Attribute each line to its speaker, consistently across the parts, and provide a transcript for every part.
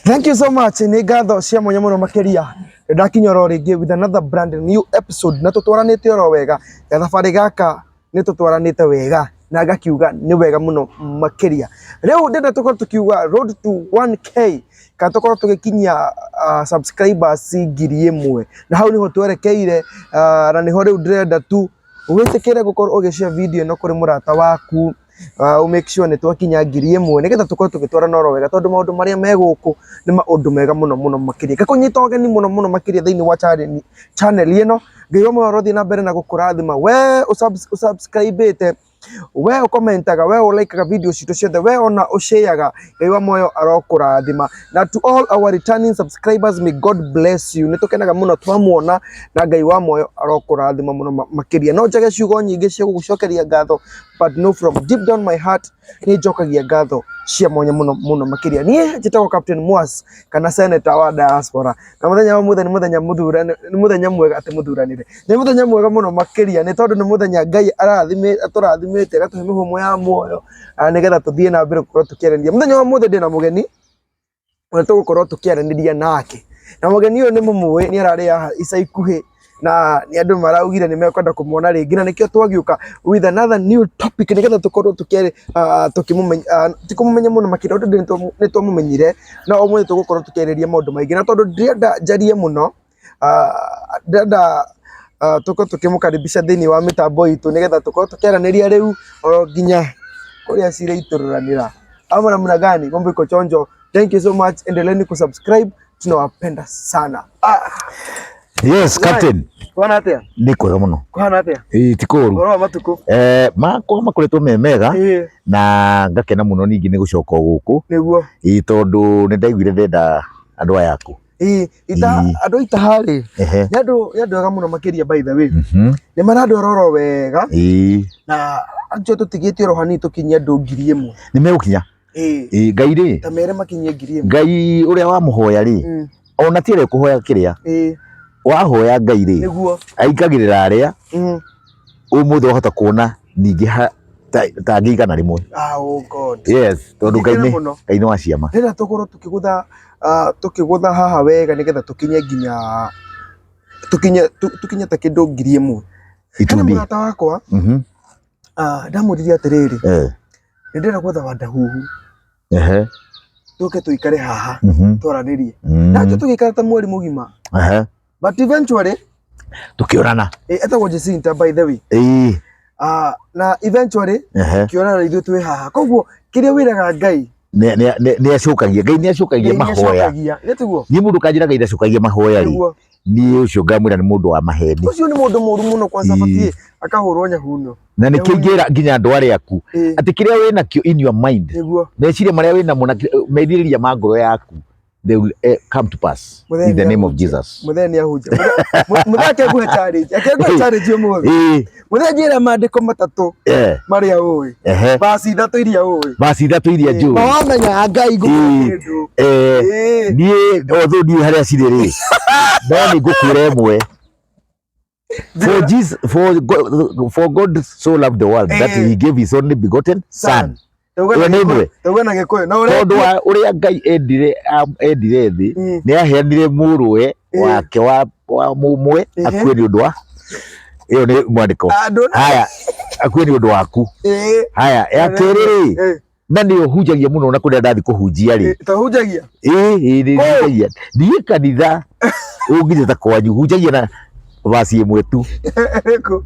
Speaker 1: Thank you so much. Nĩ ngatho cia mwanya mũno makĩria. Ndakinya oro rĩngĩ with another brand new episode na tũtwaranĩte oro wega. Gathabarĩ gaka nĩ tũtwaranĩte wega na ngakiuga nĩ wega mũno makĩria. Rĩu ndĩrenda tũkorwo tũkiuga road to 1K kana tũkorwo tũgĩkinyia subscribers 1,000 na hau nĩho twerekeire na nĩho rĩu ndĩrenda tu wĩtĩkĩre gũkorwo ũgĩ share video ĩno kũrĩ mũrata waku, make sure nĩ twakinya 1,000 nĩgetha tũkorwo tũgĩtwarana oro wega tondũ maũndũ marĩa me gũkũ nĩ maũndũ mega mũno mũno makĩria. Ngakũnyita ũgeni mũno mũno makĩria thĩinĩ wa channel ĩno. Ngai wa muoyo arothiĩ na mbere na gũkũrathima we ũsubscribe-ĩte, we ũkomentaga, we ũlikeaga video citũ ciothe, we ona ũshareaga, Ngai wa muoyo arokũrathima. Na to all our returning subscribers, may God bless you. Nĩ tũkenaga mũno twamuona na Ngai wa muoyo arokũrathima mũno makĩria. No njage ciugo nyingĩ cia gũgũcokeria ngatho, but no, from deep down my heart nĩ njokagia ngatho cia mwanya mũno mũno makĩria. Niĩ njĩtagwo Captain Mwas kana Senator wa diaspora, na mũthenya wa ũmũthĩ nĩ mũthenya mũthurane, nĩ mũthenya mwega atĩ mũthuranĩre, nĩ mũthenya mwega mũno makĩria nĩ tondũ nĩ mũthenya Ngai atũrathimĩte agatũhe mĩhũmũ ya muoyo, nĩgetha tũthiĩ na mbere gũkorwo tũkĩaranĩria. Mũthenya wa ũmũthĩ ndĩna mũgeni ũrĩa tũgũkorwo tũkĩaranĩria nake, na mũgeni ũyũ nĩ mũmũĩ, nĩ ararĩ haha ica ikuhĩ na nĩ andũ maraugire nĩ mekwenda kũmuona rĩngĩ, na nĩkĩo twagĩũka with another new topic nĩgetha tũkorwo tũkĩmũmenya, ti kũmũmenya mũno makĩria tondũ nĩ twamũmenyire, no ũmũthĩ tũgũkorwo tũkĩarĩrĩria maũndũ maingĩ, na tondũ ndirenda njarie mũno, ndĩrenda tũkorwo tũkĩmũkaribisha thĩinĩ wa mĩtambo itũ nĩgetha tũkorwo tũkĩaranĩria rĩu oro nginya kũrĩa ciraitũrũranĩra. Ama namna gani? Mambo iko chonjo. Thank you so much. Endeleeni kusubscribe. Tunawapenda sana.
Speaker 2: Yes, Captain.
Speaker 1: Kuhana atia?
Speaker 2: Nĩ kwega mũno.
Speaker 1: Kuhana atia?
Speaker 2: Ĩĩ ti kũũru.
Speaker 1: Ũhoro wa matukũ?
Speaker 2: Makwa makoretwo me mega na ngakena mũno ningĩ nĩ gũcoka o gũkũ.
Speaker 1: Nĩguo.
Speaker 2: Ĩĩ tondũ nĩ ndaiguire ndenda andũ aya aku.
Speaker 1: Ĩĩ, ita andũ a Itaha rĩ, nĩ andũ ega mũno makĩria, by the way. Nĩ marandwara oro wega na actually tũtigĩtie oro hanini tũkinyie andũ 1,000.
Speaker 2: Nĩ megũkinya.
Speaker 1: Ĩĩ.
Speaker 2: Ĩĩ Ngai rĩ.
Speaker 1: Ta mere makinyie 1,000.
Speaker 2: Ngai ũrĩa wamũhoya rĩ, ona ti ũrĩa ũkũhoya kĩrĩa. Wahoya Ngai rĩ, aingagĩrĩra arĩa ũmũthĩ wahota kuona ningĩ ta angĩ 100.
Speaker 1: Ah, oh God.
Speaker 2: Yes, tondũ Ngai nĩ Ngai nĩ wa ciama.
Speaker 1: Ndĩrenda tũkorwo tũkĩgũtha tũkĩgũtha haha wega nĩgetha tũkinye nginya tũkinye ta kĩndũ 1,000. Hena mũrata wakwa ndamwĩrire atĩrĩrĩ, nĩ ndĩrenda gwetha Wandahuhu tũke tũikare haha twaranĩrie nake, tũgĩikara ta mweri mũgima, but eventually
Speaker 2: Tũkĩonana.
Speaker 1: Etagwo Jacinta, by the way. Na eventually kĩonana na ithuĩ twĩ haha, koguo kĩrĩa wĩraga Ngai
Speaker 2: Nĩ acokagia. Ngai nĩ acokagia mahoya.
Speaker 1: Nĩ tiguo?
Speaker 2: Niĩ mũndũ kanjĩra Ngai ndacokagia mahoya rĩ, niĩ ũcio ngamwĩra nĩ mũndũ wa maheni.
Speaker 1: Ũcio nĩ mũndũ mũru mũno, kwanza batiĩ akahũrwo nyahuno.
Speaker 2: Na nĩkĩo ingĩra nginya andũ arĩa aku atĩ kĩrĩa wĩnakĩo in your mind, meciria marĩa wĩnamo na merirĩria ma ngoro yaku, they will come to pass in the name of Jesus.
Speaker 1: Mũthee nĩ ahunjia. Mũthee akenguhe challenge. Akenguhe challenge ũmũthĩ. Mũthee, njĩra maandĩko matatũ marĩa ũĩ. Verse ithatũ iria ũĩ.
Speaker 2: Verse ithatũ iria njũĩ.
Speaker 1: Ma wamenya Ngai ngũkũhe kĩndũ.
Speaker 2: Niĩ although ndiũĩ harĩa cirĩ rĩ, no nĩ ngũkwĩra ĩmwe. For Jesus, for God so loved the world that he gave his only begotten son. Ĩyo nĩ ĩmwe.
Speaker 1: Tauga na Gĩkũyũ. Na
Speaker 2: Tondũ wa ũrĩa Ngai endire thĩ, nĩ aheanire mũrũwe wake wa mũmwe akue nĩ ũndũ wa ĩyo nĩ mwandĩko. Haya, akue nĩ ũndũ waku. Haya, ya kerĩ rĩ, na nĩyo hunjagia mũno na kũrĩa ndathiĩ kũhunjia rĩ.
Speaker 1: Tahunjagia.
Speaker 2: Ĩĩ nĩ hunjagia. Thiĩ kanitha ũnginyĩte kwanyu, hunjagia na verse ĩmwe tu.
Speaker 1: Ĩrĩkũ?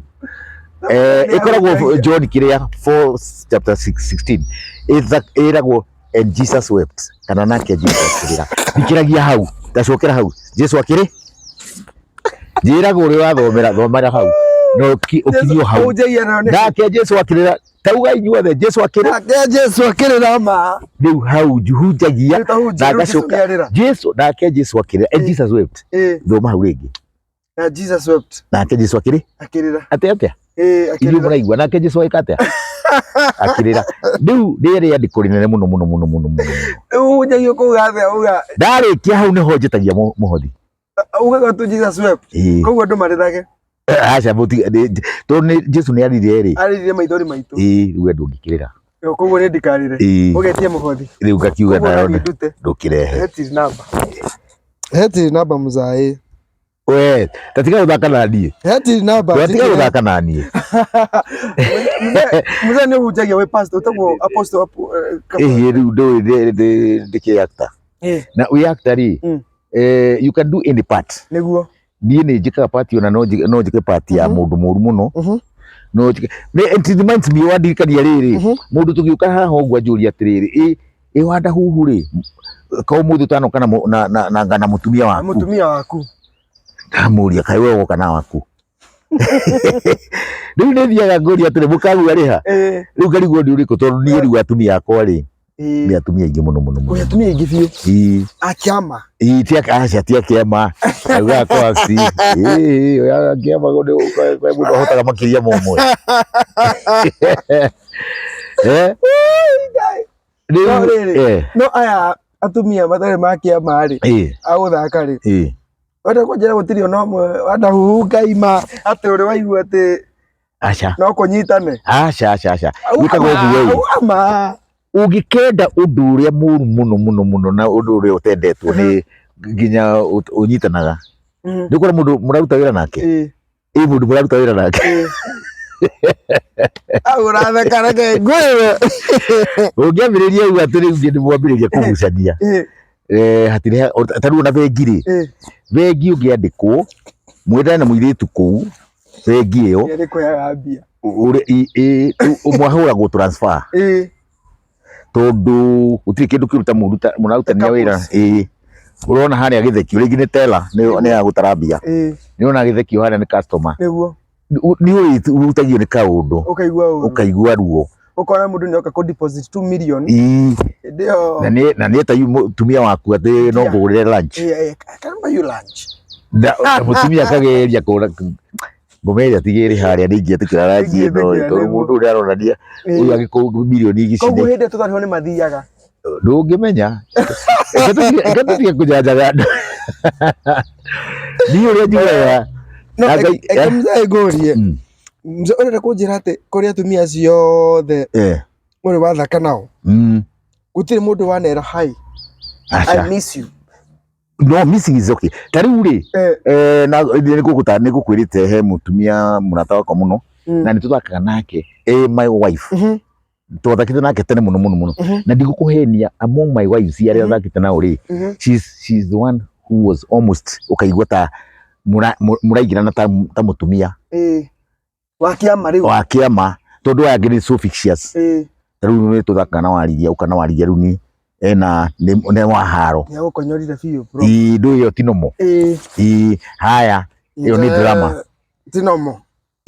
Speaker 2: Ĩkoragwo John kĩrĩa 4 chapter 6 16, ĩragwo "And Jesus wept" kana "Nake Jesu akĩrĩra". Thikĩragia hau, ndacokera hau Jesu akĩrĩ, njĩragwo ũrĩa ũrathomera, thomera hau no ũkinyio hau.
Speaker 1: Hunjagia nayo nĩkĩ?
Speaker 2: "Nake Jesu akĩrĩra". Tauga inyuothe, "Jesu akĩrĩ".
Speaker 1: Nake Jesu akĩrĩra ma.
Speaker 2: Rĩu hau hunjagia.
Speaker 1: Rĩu tahunjia,
Speaker 2: Na
Speaker 1: rĩu Jesu
Speaker 2: ngacoka
Speaker 1: nĩarĩra.
Speaker 2: Jesu, "Nake Jesu akĩrĩra", "And Jesus wept". Thoma hau rĩngĩ.
Speaker 1: Na Jesus wept.
Speaker 2: "Nake Jesu akĩrĩ".
Speaker 1: Akĩrĩra.
Speaker 2: Atĩ atĩa?
Speaker 1: Ĩĩ,
Speaker 2: Inyuĩ
Speaker 1: akĩrĩra.
Speaker 2: mũraigua "Nake Jesu agĩka atĩa?" Akĩrĩra. Rĩu rĩrĩ rĩandĩko rĩnene mũno mũno mũno mũno mũno mũno.
Speaker 1: Rĩu hunjagia ũkauga atĩa? Uga
Speaker 2: Ndarĩkia hau nĩho njĩtagia mũhothi.
Speaker 1: Ugaga tu "Jesus wept".
Speaker 2: Ĩĩ.
Speaker 1: Koguo andũ marĩrage.
Speaker 2: Aca, tondũ nĩ Jesu nĩ arire rĩ.
Speaker 1: Arĩrire maithori maitũ.
Speaker 2: Ĩĩ, rĩu we ndũngĩkĩrĩra.
Speaker 1: Koguo nĩ ndikarĩre.
Speaker 2: Ĩĩ.
Speaker 1: Ũgetie mũhothi.
Speaker 2: Rĩu ngakiuga
Speaker 1: Koguo
Speaker 2: nayo
Speaker 1: nani ndute.
Speaker 2: ndũkĩrehe.
Speaker 1: He till number. He till number mzae.
Speaker 2: We, tatiga gũthaka na niĩ.
Speaker 1: He till number.
Speaker 2: Tiga gũthaka na niĩ.
Speaker 1: Mzee nĩ ũhunjagia wĩ pastor, ũtagwo apostle
Speaker 2: Ĩhĩ rĩu ndũĩ ndĩkĩ actor. Na wĩ actor rĩ, you can do any part.
Speaker 1: Nĩguo.
Speaker 2: Niĩ nĩ njĩkaga part ona no njĩke part ya mũndũ mũru mũno. No njĩke. It reminds me wandirikania rĩrĩ, mũndũ tũgĩũka haha ũguo anjũria atĩrĩrĩ, ĩ Wandahuhu rĩ, ka ũmũthĩ ũtanoka na mũtumia
Speaker 1: Na
Speaker 2: waku.
Speaker 1: mũtumia waku.
Speaker 2: Ndamũria kaĩ we ũgoka na waku. Rĩu nĩ thiaga ngũria atĩrĩ mũkagua rĩha. Rĩu ngarigwo nĩ ũrĩkũ tondũ niĩ rĩu atumia akwa rĩ nĩ atumia aingĩ mũno mũno mũno.
Speaker 1: Kwĩ atumia aingĩ biũ.
Speaker 2: Ĩĩ.
Speaker 1: A kĩama.
Speaker 2: Ĩĩ ti aca ti a kĩama. Augaga kwaci. Ĩĩ oya kĩama kwĩ mũndũ ahotaga makĩria ma ũmwe. Eh?
Speaker 1: No
Speaker 2: Rĩu
Speaker 1: rĩrĩ, no aya atumia matarĩ ma kĩama rĩ, a gũthaka rĩ, wenda kũnjĩra gũtirĩ ona ũmwe wanahuhu ngaima atĩ ũrĩ waigua atĩ
Speaker 2: Aca.
Speaker 1: no kũnyitane.
Speaker 2: Aca aca aca. Gwĩkagwo ũguo ĩ.
Speaker 1: Ama.
Speaker 2: Ũngĩkenda ũndũ ũrĩa mũru mũno mũno mũno na ũndũ ũrĩa ũtendetwo nĩ nginya ũnyitanaga. Nĩ ũkora mũndũ mũraruta wĩra nake. Ĩ mũndũ mũraruta wĩra nake.
Speaker 1: Au ũratheka reke ngwĩre.
Speaker 2: Ũngĩambĩrĩria uga atĩ rĩu nĩ mwambĩrĩria kũgucania. Hatirĩ ta rĩu ona bengi rĩ, bengi ũngĩandĩkwo mwendane na mũirĩtu kũu bengi ĩyo
Speaker 1: Nĩ kuoyaga mbia.
Speaker 2: Mwahũragwo transfer. Tondũ gũtirĩ kĩndũ kĩũru ta mũrarutania wĩra. Ĩĩ. Ũrona harĩa gĩthekio rĩngĩ nĩ teller nĩ ya gũtara mbia. Nĩ ũrona gĩthekio harĩa nĩ customer.
Speaker 1: Nĩguo.
Speaker 2: Nĩ ũrĩhutagio nĩ kaũndũ.
Speaker 1: Ũkaigua ũru.
Speaker 2: Ũkaigua ruo.
Speaker 1: Ũkona mũndũ nĩ oka kũ deposit 2 million.
Speaker 2: Ĩĩ.
Speaker 1: Hĩndĩ ĩyo.
Speaker 2: Na nĩ eta mũtumia waku atĩ no ngũgũrĩre lunch.
Speaker 1: I can buy you lunch.
Speaker 2: Na mũtumia akageria kũra ngoma ĩrĩa tiga ĩrĩ harĩa nĩ ingĩetĩkĩra lunch ĩno tondũ mũndũ ũrĩa aronania ũyũ angĩkũ mirioni ici.
Speaker 1: Koguo hĩndĩ ĩyo tũtarĩho nĩ mathiaga.
Speaker 2: Ndũngĩmenya. Reke tũtige kũnjanjaga andũ. Niĩ ũrĩa njugaga.
Speaker 1: No reke mzee ngũrie. Mzee ũrenda kũnjĩra atĩ kũrĩ atumia acio othe ũrĩ wathaka nao. Gũtirĩ mũndũ wanera hi. I miss you.
Speaker 2: No missing is okay. Ta rĩu rĩ, na nĩ ngũkwĩrĩte he mũtumia mũrata wakwa mũno na nĩ tũthakaga nake, my wife. Twathakĩte nake tene mũno mũno mũno. Na ndigũkũhenia among my wives arĩa thakĩte nao rĩ, she's the one who was almost ũkaigua ta mũraingĩrana ta mũtumia.
Speaker 1: Wa kĩama rĩu.
Speaker 2: Wa kĩama tondũ aya angĩ nĩ so fictitious. Ta rĩu nĩ tũthakaga na Warigia ũka na Warigia rĩu nĩ ena nĩ wa haro.
Speaker 1: Nĩ agũkonyorire biũ bro.
Speaker 2: Ĩĩ ndũĩ ĩyo ti normal. Ĩĩ haya ĩyo nĩ drama.
Speaker 1: Ti normal.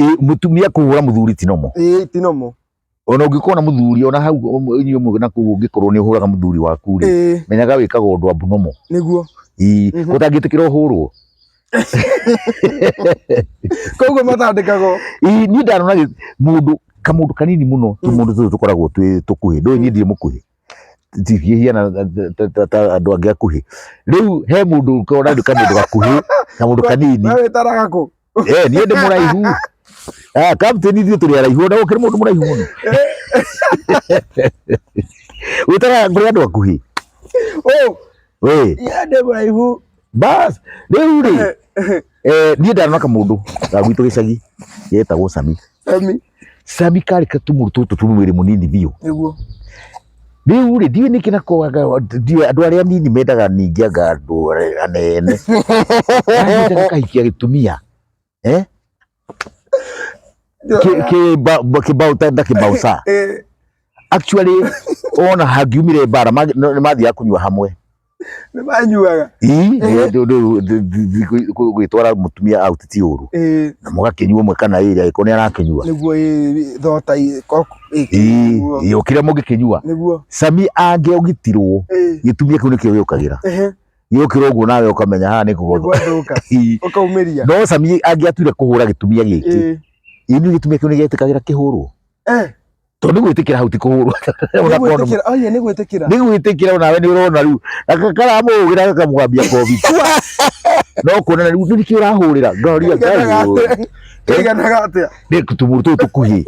Speaker 2: Ĩĩ mũtumia kũhũra mũthuri ti normal.
Speaker 1: Ĩĩ ti normal.
Speaker 2: Ona ũngĩkorwo na mũthuri ona hau inyuĩ mũgĩ na kũu ũngĩkorwo nĩ ũhũraga mũthuri waku rĩ, menyaga wĩkaga ũndũ abnormal.
Speaker 1: Nĩguo.
Speaker 2: Ĩĩ ũtangĩtĩkĩra ũhũrwo.
Speaker 1: Koguo matandĩkagwo.
Speaker 2: Ĩĩ niĩ ndanona mũndũ kamũndũ kanini mũno tũmũndũ tũtũ tũkoragwo twĩ tũkuhĩ ndũĩ niĩ ndirĩ mũkuhĩ ndingĩhiana ta andũ angĩ akuhĩ. Rĩu he mũndũ ũkona nĩ kamũndũ gakuhĩ kamũndũ kanini.
Speaker 1: We wĩtaraga kũ?
Speaker 2: Niĩ ndĩ mũraihu. Captain ithuĩ tũrĩ araihu ona gũkĩrĩ mũndũ mũraihu mũno. Wĩtaraga kũrĩ andũ akuhĩ.
Speaker 1: Wĩ. Niĩ ndĩ mũraihu.
Speaker 2: Bas, rĩu rĩ, niĩ ndanona kamũndũ ga gwitũ gĩcagi getagwo Sami.
Speaker 1: Sami.
Speaker 2: Sami karĩ katũmũndũ tũtũ tũmwĩrĩ mũnini biũ.
Speaker 1: Nĩguo.
Speaker 2: Rĩu rĩ, ndiũĩ nĩkĩ nako ndiũĩ andũ arĩa anini mendaga ningĩ anga andũ anene. Ganyita gakahikia gĩtumia. Kĩbauta ta kĩbauca. Actually ona hangiumire mbara nĩ mathiaga kũnyua hamwe.
Speaker 1: Nĩ manyuaga.
Speaker 2: Ĩĩ, gwĩtwara mũtumia out ti ũru. Na mũgakĩnyua ũmwe kana ĩrĩ angĩkorwo nĩ arakĩnyua.
Speaker 1: Nĩguo thota.
Speaker 2: Ĩĩ, o kĩrĩa mũngĩkĩnyua.
Speaker 1: Nĩguo.
Speaker 2: Sami angĩogitirwo gĩtumia kĩu nĩkĩo gĩũkagĩra. Gĩũkĩra ũguo nawe ũkamenya haha nĩ kũgũthwo.
Speaker 1: Nĩgwathũka. Ũkaumĩria.
Speaker 2: No Sami angĩatuire kũhũra gĩtumia gĩkĩ. Ĩĩ nĩ gĩtumia kĩu nĩ gĩetĩkagĩra kĩhũrwo. Tondũ gwĩtĩkĩra hau ti kũhũrwo.
Speaker 1: Nĩ gwĩtĩkĩra.
Speaker 2: Nĩ gwĩtĩkĩra onawe nĩ ũrona rĩu. Karamũhũrĩra gakamũgambia kobi. No kuonana rĩu nĩkĩ ũrahũrĩra. Ngaũria ngai.
Speaker 1: Kaiganaga atĩa?
Speaker 2: Nĩ tũmũndũ tũtũ tũkuhĩ.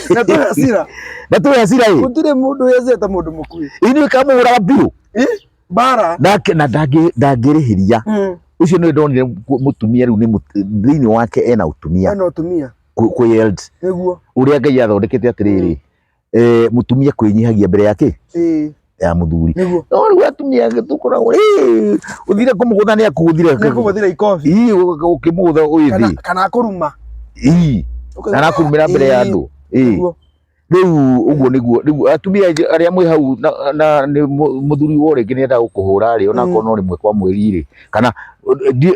Speaker 1: Na twĩ hasira.
Speaker 2: Na twĩ hasira ĩ.
Speaker 1: Gũtirĩ mũndũ wĩ hasira ta mũndũ mũkuĩ.
Speaker 2: Ĩ nĩ kamũhũraga biũ.
Speaker 1: Ĩ mbara.
Speaker 2: Nake na ndangĩrĩhĩria. Ũcio nĩ ndonire mũtumia rĩu nĩ thĩinĩ wake ena ũtumia.
Speaker 1: Ena ũtumia.
Speaker 2: Kwĩ
Speaker 1: Nĩguo.
Speaker 2: Ũrĩa Ngai athondekete atĩrĩrĩ, mũtumia kwĩnyihagia mbere ya kĩ? Ya mũthuri.
Speaker 1: Nĩguo.
Speaker 2: No rĩu atumia angĩ tũkoragwo ũthire kũmũgũtha nĩ akũgũthire.
Speaker 1: Nĩ akũgũthire ikobi.
Speaker 2: Ii ũkĩmũgũtha wĩ thĩ.
Speaker 1: Kana akũruma.
Speaker 2: Ii. Kana akũrumĩra mbere ya andũ. Ii. Rĩu ũguo nĩguo rĩu atumia arĩa mwĩ hau na nĩ mũthuri wo rĩngĩ nĩendaga gũkũhũra rĩ onakorwo no rĩmwe kwa mweri rĩ kana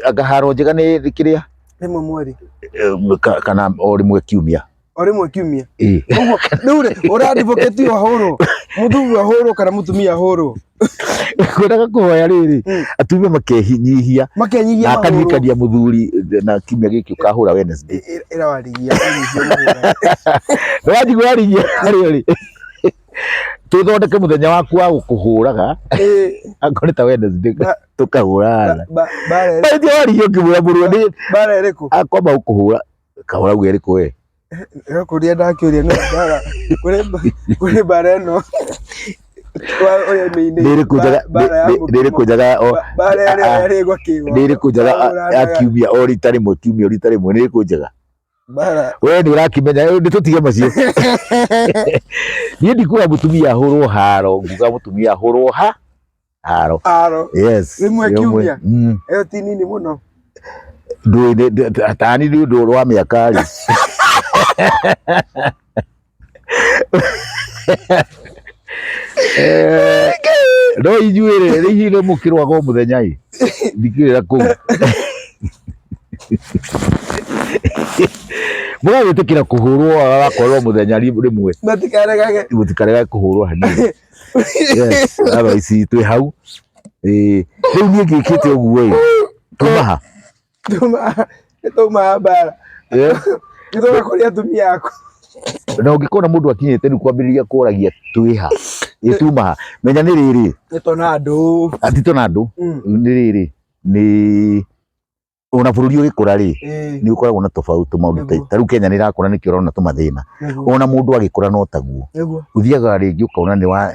Speaker 2: anga haro njega nĩ kĩrĩa
Speaker 1: Rĩmwe mweri.
Speaker 2: Kana o rĩmwe kiumia.
Speaker 1: O rĩmwe kiumia.
Speaker 2: Ĩĩ.
Speaker 1: Ũguo rĩu rĩ ũra advocate ahũrwo mũthuri ahũrwo kana mũtumia ahũrwo.
Speaker 2: Ngwendaga kũhoya rĩrĩ atumia makenyihia
Speaker 1: makenyihia
Speaker 2: na akaririkania mũthuri na kiumia gĩkĩ ũkahũra Wednesday.
Speaker 1: Ĩra warigia ũnyihie mũhũra.
Speaker 2: Nĩwanjigua warigia harĩa ũrĩ. Tũthondeke mũthenya waku wa gũkũhũraga akorwo nĩ ta Wednesday tũkahũrana.
Speaker 1: Mbara
Speaker 2: ĩrĩkũ? Warigia ũkĩmwĩra mũrũwe nĩ
Speaker 1: Mbara ĩrĩkũ?
Speaker 2: Akwamba gũkũhũra kahũra uge ĩrĩkũ we.
Speaker 1: Kũrĩa ndakĩũria no mbara kũrĩ mbara ĩno
Speaker 2: Nĩ ĩrĩkũ njega nĩ ĩrĩkũ njega o
Speaker 1: mbara ĩrĩa yarĩ gwakĩgwa
Speaker 2: nĩ ĩrĩkũ njega ya kiumia o rita rĩmwe kiumia o rita rĩmwe nĩ ĩrĩkũ njega?
Speaker 1: Mbara
Speaker 2: We nĩ ũrakĩmenya nĩ tũtige macio. Niĩ ndikuga mũtumia ahũrwo haro, nguga mũtumia ahũrwo ha haro.
Speaker 1: Haro.
Speaker 2: Yes.
Speaker 1: Rĩmwe kiumia. Ĩyo ti nini mũno.
Speaker 2: Ndũĩ tani nĩ ũndũ wa mĩaka rĩ. No inyuĩ rĩ, inyuĩ nĩ mũkĩrũaga o mũthenya ĩ. Ndikĩrĩra kũu. Mũgagĩtĩkĩra kũhũrwo agakorwo mũthenya rĩmwe.
Speaker 1: Matikaregage.
Speaker 2: Mũtikaregage kũhũrwo hanini. Yes, otherwise twĩ hau. Rĩu niĩ ngĩkĩte ũguo ĩ. Tuma ha?
Speaker 1: Tuma mbara. Nĩtũka kũrĩ atumia aku.
Speaker 2: Na ũngĩkona mũndũ akinyĩte rĩu kwambĩrĩria kũragia twĩ ha, ĩ tuma ha, menya nĩ rĩrĩ.
Speaker 1: Nĩ tona andũ.
Speaker 2: Ti tona andũ, nĩ rĩrĩ, nĩ ona bũrũri ũgĩkũra rĩ, nĩ ũkoragwo na tofauti maũndũ ta rĩu Kenya nĩ ĩrakũra nĩkĩo ũrona tũmathĩna. Ona mũndũ agĩkũra no taguo. Ũthiaga rĩngĩ ũkona nĩ wa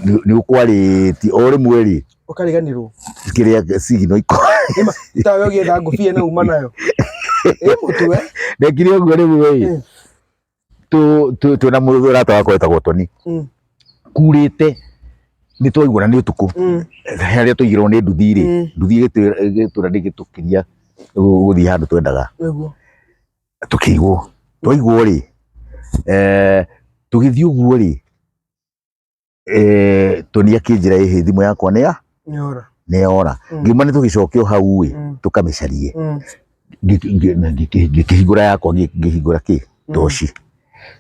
Speaker 2: nĩ ũkwarĩtie o rĩmwe rĩ
Speaker 1: ũkariganĩrwo
Speaker 2: kĩrĩa signal iko
Speaker 1: tawe ũgĩetha ngũbia na uma nayo ĩ mũtwe
Speaker 2: ndekire ũguo rĩmwe ĩ twĩna mũrata wakwa wetagwo Toni kurĩte nĩ twaiguana nĩ ũtukũ harĩa twaigĩrwo nĩ nduthi rĩ nduthi ĩgĩtwĩra ndĩngĩtũkiria gũthiĩ handũ twendaga tũkĩigwo twaigwo rĩ tũgĩthiĩ ũguo rĩ Toni akĩnjĩra ĩhĩ thimũ yakwa nĩ ya nĩ yora ngiuma nĩ tũgĩcoke o hau ĩ tũkamĩcarie ngĩkĩhingũra yakwa ngĩhingũra kĩ toci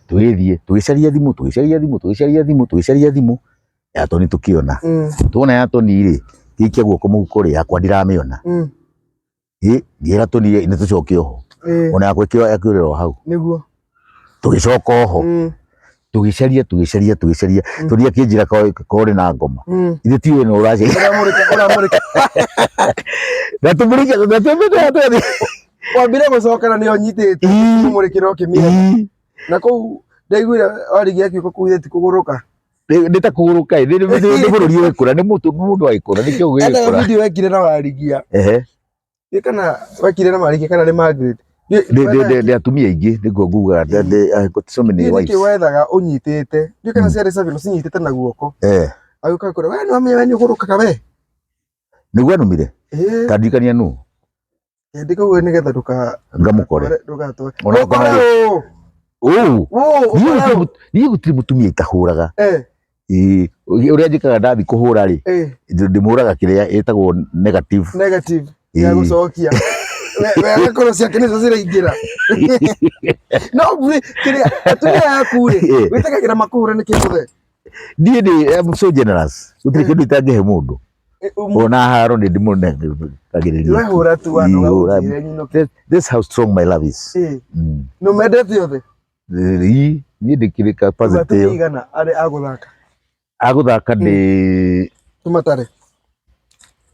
Speaker 2: tũgĩthiĩ tũgĩcaria thimũ tũgĩcaria thimũ tũgĩcaria thimũ tũgĩcaria thimũ ya Toni tũkĩona tuona ya Toni rĩ ngĩikia guoko mũhuko rĩ yakwa ndiramĩona ĩ ngĩra Toni nĩ tũcoke oho ona yakwa ĩkĩũrĩra o hau
Speaker 1: nĩguo
Speaker 2: tũgĩcoka oho tũgĩcaria tũgĩcaria tũgĩcaria Toni akĩnjĩra korĩ na ngoma ithuĩ tiũĩ no ũracaria
Speaker 1: ũramũrĩka
Speaker 2: na tũmũrĩke na tũmũrĩke
Speaker 1: wambire gũcoka na nĩyo nyitĩte kũmũrĩkĩra ũkĩmĩetha na kũu ndaiguire warigia akiuga kũu ithe ti kũgũrũka
Speaker 2: nĩ ta kũgũrũka ĩ nĩ bũrũri ũgĩkũra nĩ mũndũ agĩkũra nĩkĩo gĩgĩkũra
Speaker 1: video wekire na warigia
Speaker 2: ehe
Speaker 1: Nĩ kana wekire na warigia kana nĩ Margaret
Speaker 2: nĩ atumia aingĩ nĩguo ngugaga I got so many wives
Speaker 1: nĩkĩ wethaga ũnyitĩte ndiũ kana ciarĩ Savilo cinyitĩte na guoko agĩũka kũrĩa we nĩwamenya we nĩũgũrũkaga we
Speaker 2: nĩguo anumire ta ndirikania nũ
Speaker 1: Andĩka ũguo nĩgetha ndũka
Speaker 2: ngamũkore
Speaker 1: ndũgatwe
Speaker 2: Ona ũũ niĩ gũtirĩ mũtumia itahũraga ũrĩa njĩkaga ndathi kũhũra rĩ ndĩmũraga kĩrĩa ĩtagwo negative
Speaker 1: negative ya gũcokia wega korwo ciake nĩcio ciraingĩra no kĩrĩa atumia aku rĩ wĩtĩkagĩra makũhũre nĩkĩ mũthee
Speaker 2: niĩ nĩ I'm so generous gũtirĩ kĩndũ itangĩhe mũndũ ona haro nĩ ndĩmũnengagĩrĩria
Speaker 1: wehũra tu
Speaker 2: wanoga this how strong my love is
Speaker 1: nĩ mendete othe
Speaker 2: niĩ ndĩkĩrĩ capacity ĩyo
Speaker 1: igana arĩ agũthaka
Speaker 2: agũthaka ndĩ
Speaker 1: tũmatare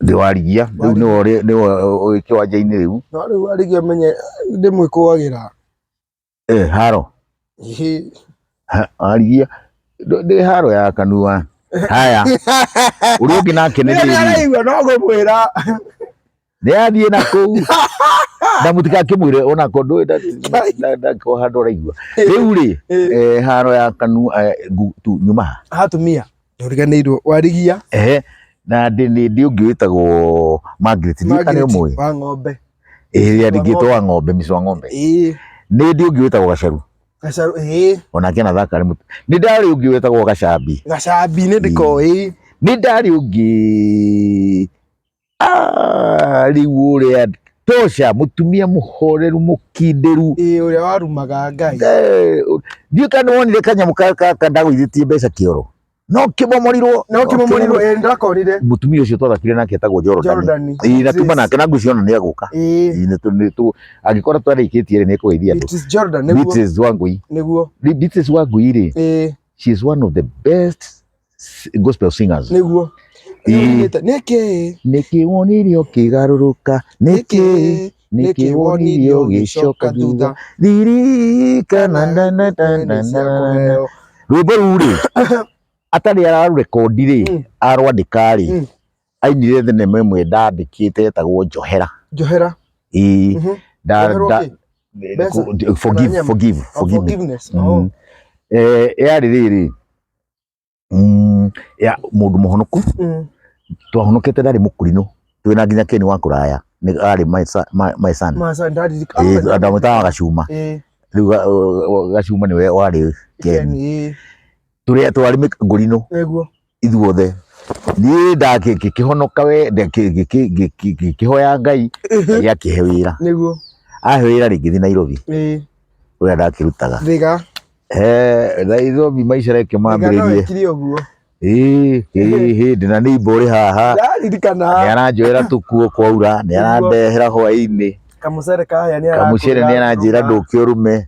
Speaker 2: ndĩ warigia rĩu nĩwe nĩwe ũrĩ kĩwanja-inĩ rĩu
Speaker 1: no rĩu warigia menye ndĩmwĩkũagĩra
Speaker 2: haro Arigia ndĩ haro ya kanua. Haya, ũrĩa ũngĩ nake nĩ
Speaker 1: Nĩ
Speaker 2: rĩrĩ,
Speaker 1: araigua no ngũmwĩra.
Speaker 2: Nĩ athiĩ na kũu na mũtikakĩmwĩre onako ndũĩ ndako handũ araigua. Rĩu rĩ, haro ya kanua, tu nyuma ha.
Speaker 1: Hatumia. Ndũriganĩirwo warigia.
Speaker 2: Ehe, na ndĩ nĩ ndĩ ũngĩ wĩtagwo Margaret, ndiũĩ kana nĩ ũmũĩ.
Speaker 1: Wa ng'ombe.
Speaker 2: Ĩĩ, yandĩkĩtwo wa ng'ombe, Miss wa ng'ombe.
Speaker 1: Ĩĩ.
Speaker 2: Nĩ ndĩ ũngĩ wĩtagwo Gacaru.
Speaker 1: Gacaru ĩĩ.
Speaker 2: Onake anathaka arĩ mũtu. Nĩ ndarĩ ũngĩ wĩtagwo Gacambi.
Speaker 1: Gacambi nĩ ndĩkoĩ.
Speaker 2: Nĩ ndarĩ ũngĩ, ah, rĩu ũrĩa tosha, mũtumia mũhoreru mũkindĩru.
Speaker 1: Ĩĩ, ũrĩa warumaga Ngai.
Speaker 2: Ndiũĩ kana nĩ wonire kanyamũ ka ndagũithĩtie mbeca kĩoro no kĩmomorirwo.
Speaker 1: No kĩmomorirwo, ĩĩ, ndakorire.
Speaker 2: Mũtumia ũcio twathakire nake etagwo Jordan.
Speaker 1: Jordan.
Speaker 2: Ĩĩ, na tuma nake na ngwĩciria ona nĩ agũka.
Speaker 1: Ĩĩ.
Speaker 2: Ĩĩ, angĩkorwo twarĩkĩtie rĩ, nĩ ekũgeithia andũ.
Speaker 1: Beatrice Jordan nĩguo.
Speaker 2: Beatrice Wangui.
Speaker 1: Nĩguo.
Speaker 2: Beatrice Wangui rĩ,
Speaker 1: Ĩĩ.
Speaker 2: she is one of the best gospel singers.
Speaker 1: Nĩguo.
Speaker 2: Ĩĩ.
Speaker 1: Nĩkĩ?
Speaker 2: Nĩkĩ wonire ũkĩgarũrũka? Nĩkĩ? Nĩkĩ wonire ũgĩcoka thutha? Ririkana na na na na na na. Rwĩmbo rũu rĩ, atarĩ ararũrekondi rĩ, arwandĩka rĩ, ainire thenema ĩmwe ndandĩkĩte yetagwo Njohera.
Speaker 1: Njohera.
Speaker 2: Ĩĩ.
Speaker 1: Njohera ũkĩ? Mbeca?
Speaker 2: Forgive,
Speaker 1: Kana nyama?
Speaker 2: forgive,
Speaker 1: Oh,
Speaker 2: forgive me.
Speaker 1: forgiveness. Oh.
Speaker 2: Yarĩ rĩrĩ, ya mũndũ mũhonoku, twahonokete, ndarĩ mũkũrinũ, twĩna nginya Ken wa kũraya nĩ arĩ my son.
Speaker 1: Masa ndaririkana.
Speaker 2: Ĩĩ, ndamwĩtaga Gacuma. Rĩu Gacuma nĩwe warĩ Ken.
Speaker 1: Ken, ĩĩ.
Speaker 2: Tũrĩa twarĩ ngũrinũ.
Speaker 1: Nĩguo.
Speaker 2: Ithuothe niĩ ndakĩhonoka we ngĩkĩhoya Ngai, Ngai akĩhe wĩra.
Speaker 1: Nĩguo.
Speaker 2: Ahe wĩra rĩ, ngĩthiĩ Nairobi
Speaker 1: Ĩĩ.
Speaker 2: ũrĩa ndakĩrutaga.
Speaker 1: Thĩga.
Speaker 2: Nairobi maica reke
Speaker 1: Thĩga no
Speaker 2: mambĩrĩrie.
Speaker 1: ĩkire ũguo.
Speaker 2: Ĩĩ, ĩĩ, hĩndĩ na nĩ imbo ũrĩ haha.
Speaker 1: Ndaririkana.
Speaker 2: Nĩ aranjoera tũkuo kwaura, nĩ arandehera hwaĩ-inĩ.
Speaker 1: Kamũcere kahĩa nĩ
Speaker 2: Kamũcere nĩ aranjĩra ndũke ũrume.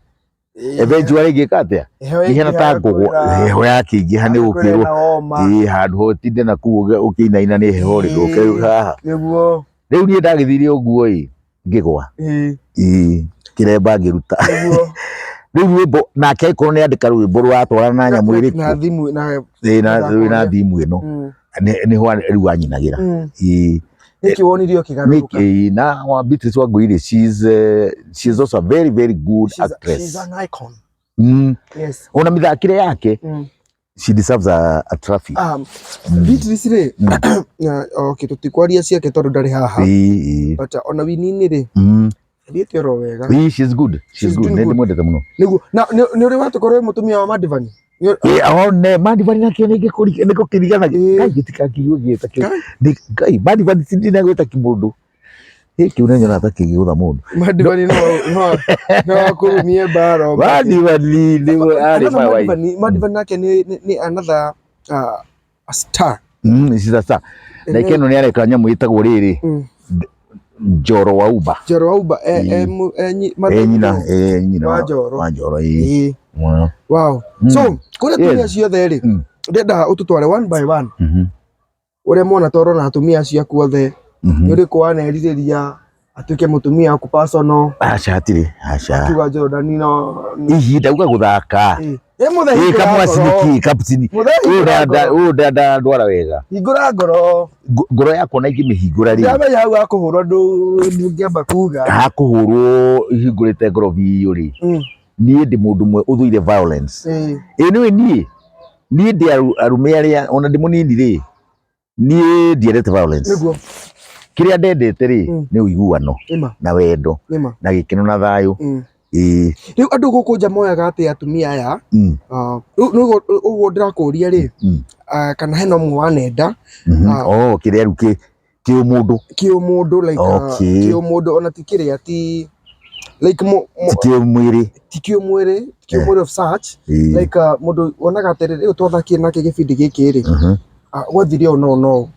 Speaker 2: Eventually ngĩka atĩa?
Speaker 1: Heho
Speaker 2: Ihana ta ngũgwa, heho yakĩingĩha nĩ gũkĩrwo. Ĩĩ, handũ ho ũtinde na kũu ũkĩinaina nĩ heho rĩ, ndũke rĩu haha.
Speaker 1: Nĩguo.
Speaker 2: Rĩu niĩ ndagĩthire ũguo ĩ, ngĩgwa.
Speaker 1: Ĩĩ.
Speaker 2: Ĩĩ, kĩremba ngĩruta.
Speaker 1: Nĩguo.
Speaker 2: Rĩu rwĩmbo nake angĩkorwo nĩ andĩka rwĩmbo rũratwarana na nyamũ
Speaker 1: Na
Speaker 2: ĩrĩkũ.
Speaker 1: thimũ na
Speaker 2: Ĩĩ, na
Speaker 1: mũthako
Speaker 2: rwĩna
Speaker 1: ũrĩa.
Speaker 2: thimũ ĩno. Nĩho rĩu anyinagĩra. Ĩĩ.
Speaker 1: Nĩkĩ wonire ũkĩgarũrũka?
Speaker 2: Nĩkĩ na wa Beatrice Wangui rĩ, she's also a very very good actress.
Speaker 1: She's an icon. Yes.
Speaker 2: Ona mĩthakĩre yake, she deserves a trophy.
Speaker 1: Beatrice rĩ, na okay, tũtikwaria ciake tondũ ndarĩ haha.
Speaker 2: Ĩĩ, ĩĩ.
Speaker 1: But ona wini-inĩ rĩ, thiĩte oro wega.
Speaker 2: Ĩĩ, she's good. She's
Speaker 1: She's
Speaker 2: good.
Speaker 1: doing
Speaker 2: Nĩ
Speaker 1: good.
Speaker 2: ndĩmwendete mũno.
Speaker 1: Nĩguo. Na nĩ ũrĩ watũkorwo wĩ mũtumia wa Madivani?
Speaker 2: Ĩĩ, one Madivani nakĩo nĩ ngũkĩrigana. Ngai gĩtikakĩigue gĩta kĩu. Ngai Madivani ti ndina gwĩta kĩmũndũ. Ĩ, kĩu nĩ nyonaga ta kĩngĩgũtha mũndũ.
Speaker 1: Madivani no akũrumie mbara.
Speaker 2: Madivani nĩwe arĩ my wife.
Speaker 1: Madivani nake nĩ another a star.
Speaker 2: She's a star. Na ikeno nĩ areka nyamũ ĩtagwo rĩrĩ, Njoro wa Uba.
Speaker 1: Njoro wa Uba,
Speaker 2: nyina, nyina
Speaker 1: wa Njoro.
Speaker 2: Wa Njoro, ĩĩ.
Speaker 1: Ĩĩ. Wow. So, kũrĩa atumia ciothe rĩ, ndĩrenda ũtũtware one by one. Ũrĩa mwana twarona atumia acio aku othe, nĩ ũrĩkũ wanerirĩria atuĩke mũtumia waku personal?
Speaker 2: Aca, hatirĩ, aca.
Speaker 1: Akiuga Jordan no
Speaker 2: Ihi ndauga gũthaka.
Speaker 1: Ĩĩ. Ĩ, mũthee,
Speaker 2: Ĩ,
Speaker 1: hingũra
Speaker 2: kamwacini
Speaker 1: ngoro.
Speaker 2: ki kaputini.
Speaker 1: Mũthee, hingũra ngoro.
Speaker 2: Ũyũ ndandwara wega.
Speaker 1: Hingũra ngoro.
Speaker 2: Ngoro yakwa na ingĩmĩhingũra rĩ.
Speaker 1: Ndamenya hau hakũhũrwo ndũngĩamba kuga.
Speaker 2: Hakũhũrwo hingũrĩte ngoro biũ rĩ. Niĩ ndĩ mũndũ ũmwe ũthũire violence. Ĩ nĩũĩ niĩ ndĩ arũme arĩa ona ndĩ mũnini rĩ, niĩ ndiendete violence.
Speaker 1: Nĩguo.
Speaker 2: Kĩrĩa ndendete rĩ, nĩ ũiguano na wendo na gĩkeno na thayũ. Ĩĩ.
Speaker 1: Rĩu andũ gũkũ nja moyaga atĩ atumia aya, rĩu nĩguo ũguo ndĩrakũria rĩ, kana hena ũmwe wanenda.
Speaker 2: Oh, kĩrĩa rĩu kĩũmũndũ.
Speaker 1: Kĩũmũndũ, like, kĩũmũndũ ona ti kĩrĩa ti like
Speaker 2: Ti kĩũmwĩrĩ.
Speaker 1: Ti kĩũmwĩrĩ, ti kĩũmwĩrĩ of such. Like, mũndũ wonaga atĩrĩrĩ, rĩu twathakire nake gĩbindi gĩkĩ rĩ, gwathire ũũ no no.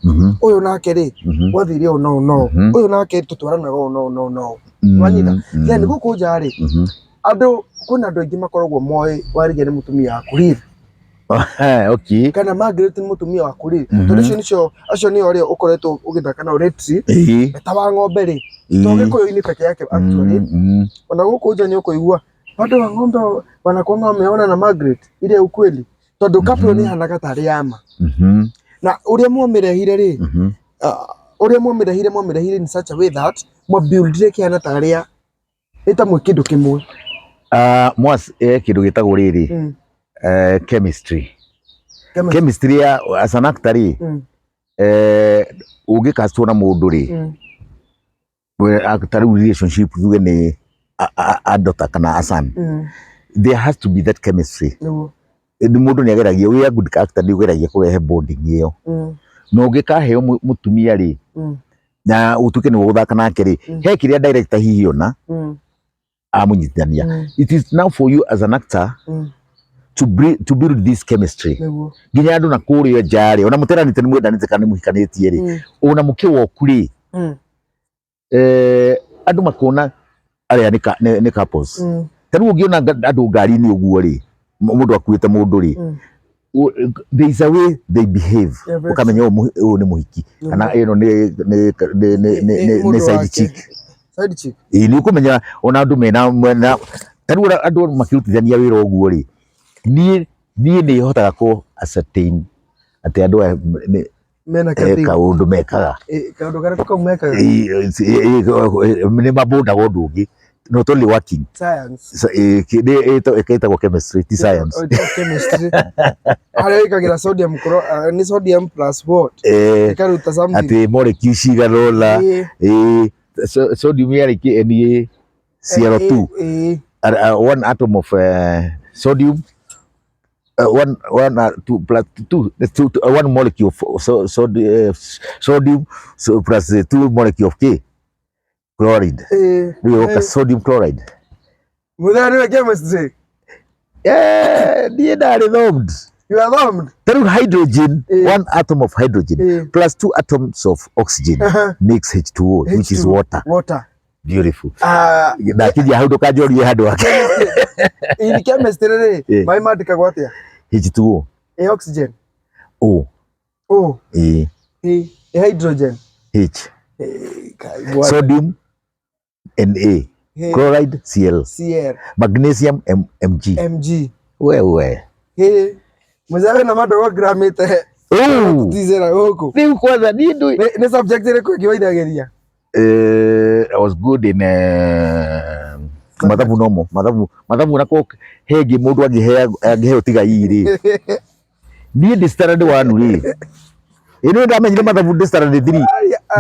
Speaker 1: Ũyũ nake rĩ, gwathire ũũ no no. Ũyũ nake tũtwaranaga ũũ no no no. Wanyita? Then gũkũ nja rĩ, andũ kwĩna andũ aingĩ makoragwo moĩ Warigia nĩ mũtumia waku rĩrĩ. Kana Margaret nĩ mũtumia waku rĩ. Tondũ acio nĩcio, acio nĩo arĩa ũkoretwo ũgĩthaka nao lately. Ta wa ng'ombe rĩ, to Gĩkũyũ-inĩ peke yake actually. Ona gũkũ nja nĩ ũkũigua Watu wa ng'ombe wanakuanga wameona na Margaret ile ya ukweli tondu couple nĩ hanaga tarĩ ya ma. Na ũrĩa mwamĩrehire rĩ, ũrĩa mwamĩrehire in such a way that mwabuildire kĩhana tarĩ ya nĩ ta mwĩ kĩndũ kĩmwe.
Speaker 2: Mwas kĩndũ gĩtagwo rĩrĩ, chemistry.
Speaker 1: Chemistry.
Speaker 2: Chemistry ya as an actor rĩ, ũngĩcastwo na mũndũ rĩ, ta rĩu relationship tuge nĩ a daughter kana a son, there has to be that chemistry.
Speaker 1: Nĩguo.
Speaker 2: Nĩ mũndũ nĩ ageragia, wĩ a good actor nĩ ũgeragia kũrehe bonding ĩyo. Na ũngĩkaheo mũtumia rĩ, na ũtuĩke nĩ ũgũthaka nake rĩ, he kĩrĩa director hihi ona amũnyitithania. It is now for you as an actor to build this chemistry.
Speaker 1: Nĩguo.
Speaker 2: Nginya andũ na kũrĩa nja rĩ, ona mũteranĩte nĩ mwendanĩte kana nĩ mũhikanĩtie rĩ, ona mũkĩwoku rĩ, andũ makona arĩa nĩ couples. Ta rĩu ũngĩona andũ ngari-inĩ ũguo rĩ, mũndũ akuĩte mũndũ rĩ, there is a way they behave.
Speaker 1: Yeah, very.
Speaker 2: Ũkamenya ũyũ nĩ mũhiki kana ĩno nĩ
Speaker 1: Mũndũ
Speaker 2: side
Speaker 1: wake.
Speaker 2: chick.
Speaker 1: Side chick.
Speaker 2: Ĩĩ, nĩ ũkũmenya ona andũ mena ta rĩu andũ makĩrutithania wĩra ũguo rĩ, niĩ nĩ hotaga kũ ascertain atĩ andũ aya nĩ
Speaker 1: Mena kathing.
Speaker 2: Kaũndũ mekaga.
Speaker 1: Kaũndũ karĩkũ kau mekaga?
Speaker 2: Ĩĩ, nĩ mabondaga ũndũ ũngĩ, not only working.
Speaker 1: Science.
Speaker 2: So, ĩtagwo chemistry, ti science.
Speaker 1: Oh, ĩtagwo chemistry. Harĩa wĩkagĩra sodium nĩ sodium plus what? Ĩkaruta something.
Speaker 2: Atĩ molecule cigana ũna.
Speaker 1: Ĩĩ.
Speaker 2: Sodium yarĩ kĩ Na Cl2.
Speaker 1: Ĩĩ.
Speaker 2: One atom of sodium, one, one, two, plus two, two, two, one molecule of sodium, so plus two molecule of K chloride. Rĩu ĩgoka sodium chloride.
Speaker 1: Mũthenya nĩwe chemistry.
Speaker 2: Niĩ ndarĩ thumbed.
Speaker 1: You are thumbed.
Speaker 2: Ta rĩu hydrogen, one atom of hydrogen plus two atoms of oxygen makes H2O, which is
Speaker 1: H2O.
Speaker 2: water.
Speaker 1: Water.
Speaker 2: Beautiful. Ndakinyia hau ndũkanjorie handũ hake.
Speaker 1: In chemistry rĩ, maĩ mandĩkagwo atĩa?
Speaker 2: H2O.
Speaker 1: Oxygen.
Speaker 2: O.
Speaker 1: O.
Speaker 2: Ĩĩ.
Speaker 1: Hydrogen.
Speaker 2: H.
Speaker 1: Kai, bwana.
Speaker 2: Sodium Na.
Speaker 1: H.
Speaker 2: Chloride Cl.
Speaker 1: Cl.
Speaker 2: Magnesium Mg.
Speaker 1: Mg.
Speaker 2: Wewe.
Speaker 1: Mzee na madogo gramite.
Speaker 2: Oh.
Speaker 1: Tizera huku.
Speaker 2: Rĩu kwanza niĩ ndũ
Speaker 1: Nĩ subject ĩrĩkũ ĩngĩ waithagĩria?
Speaker 2: I was good in mathabu nomo, mathabu nako hengĩ mũndũ angĩheo tiga ii rĩ. Niĩ ndĩ standard 1 rĩ. Ĩ nĩ ndamenyire mathabu ndĩ standard 3.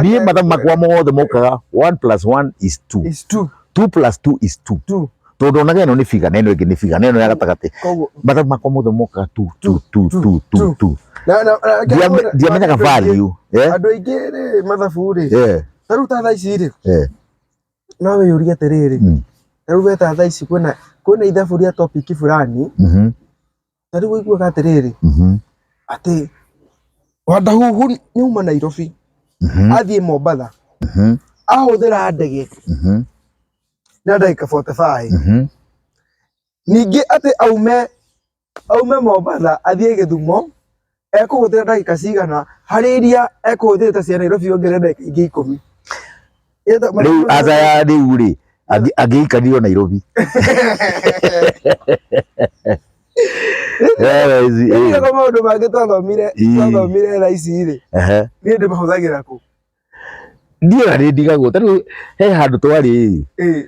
Speaker 2: Niĩ mathabu makwa mothe mokaga 1 plus 1 is 2.
Speaker 1: Is 2.
Speaker 2: 2 plus 2 is 2.
Speaker 1: 2.
Speaker 2: Tondũ onaga ĩno nĩ figure na ĩno ĩngĩ nĩ figure na ĩno ya gatagatĩ.
Speaker 1: Koguo
Speaker 2: Mathabu makwa mothe mokaga 2 2 2 2 2 2.
Speaker 1: Na
Speaker 2: Ndiamenyaga value.
Speaker 1: Andũ aingĩ rĩ mathabu rĩ. Ta rĩu ta thaa ici rĩ. No wĩyũrie atĩrĩrĩ. Ta rĩu we ta thaa ici kwĩna ithabu rĩa topic fulani. Ta rĩu ũiguaga atĩrĩrĩ. Atĩ Wandahuhu nĩauma Nairobi. Athiĩ Mombatha. Ahũthĩra ndege. Na ndagĩka 45. Ningĩ atĩ aume Mombatha athiĩ Gĩthumo ekũhũthĩra ndagĩka cigana harĩ iria ekũhũthĩrĩte cia Nairobi ongerere ndagĩka ingĩ 10.
Speaker 2: Rĩu aca ya rĩu rĩ, angĩikario Nairobi.
Speaker 1: Rĩu maũndũ mangĩ twathomire thaa ici rĩ, niĩ ndĩmahũthagĩra kũ?
Speaker 2: Niĩ ona nĩ ndigagwo, ta rĩu he handũ twarĩ rĩ,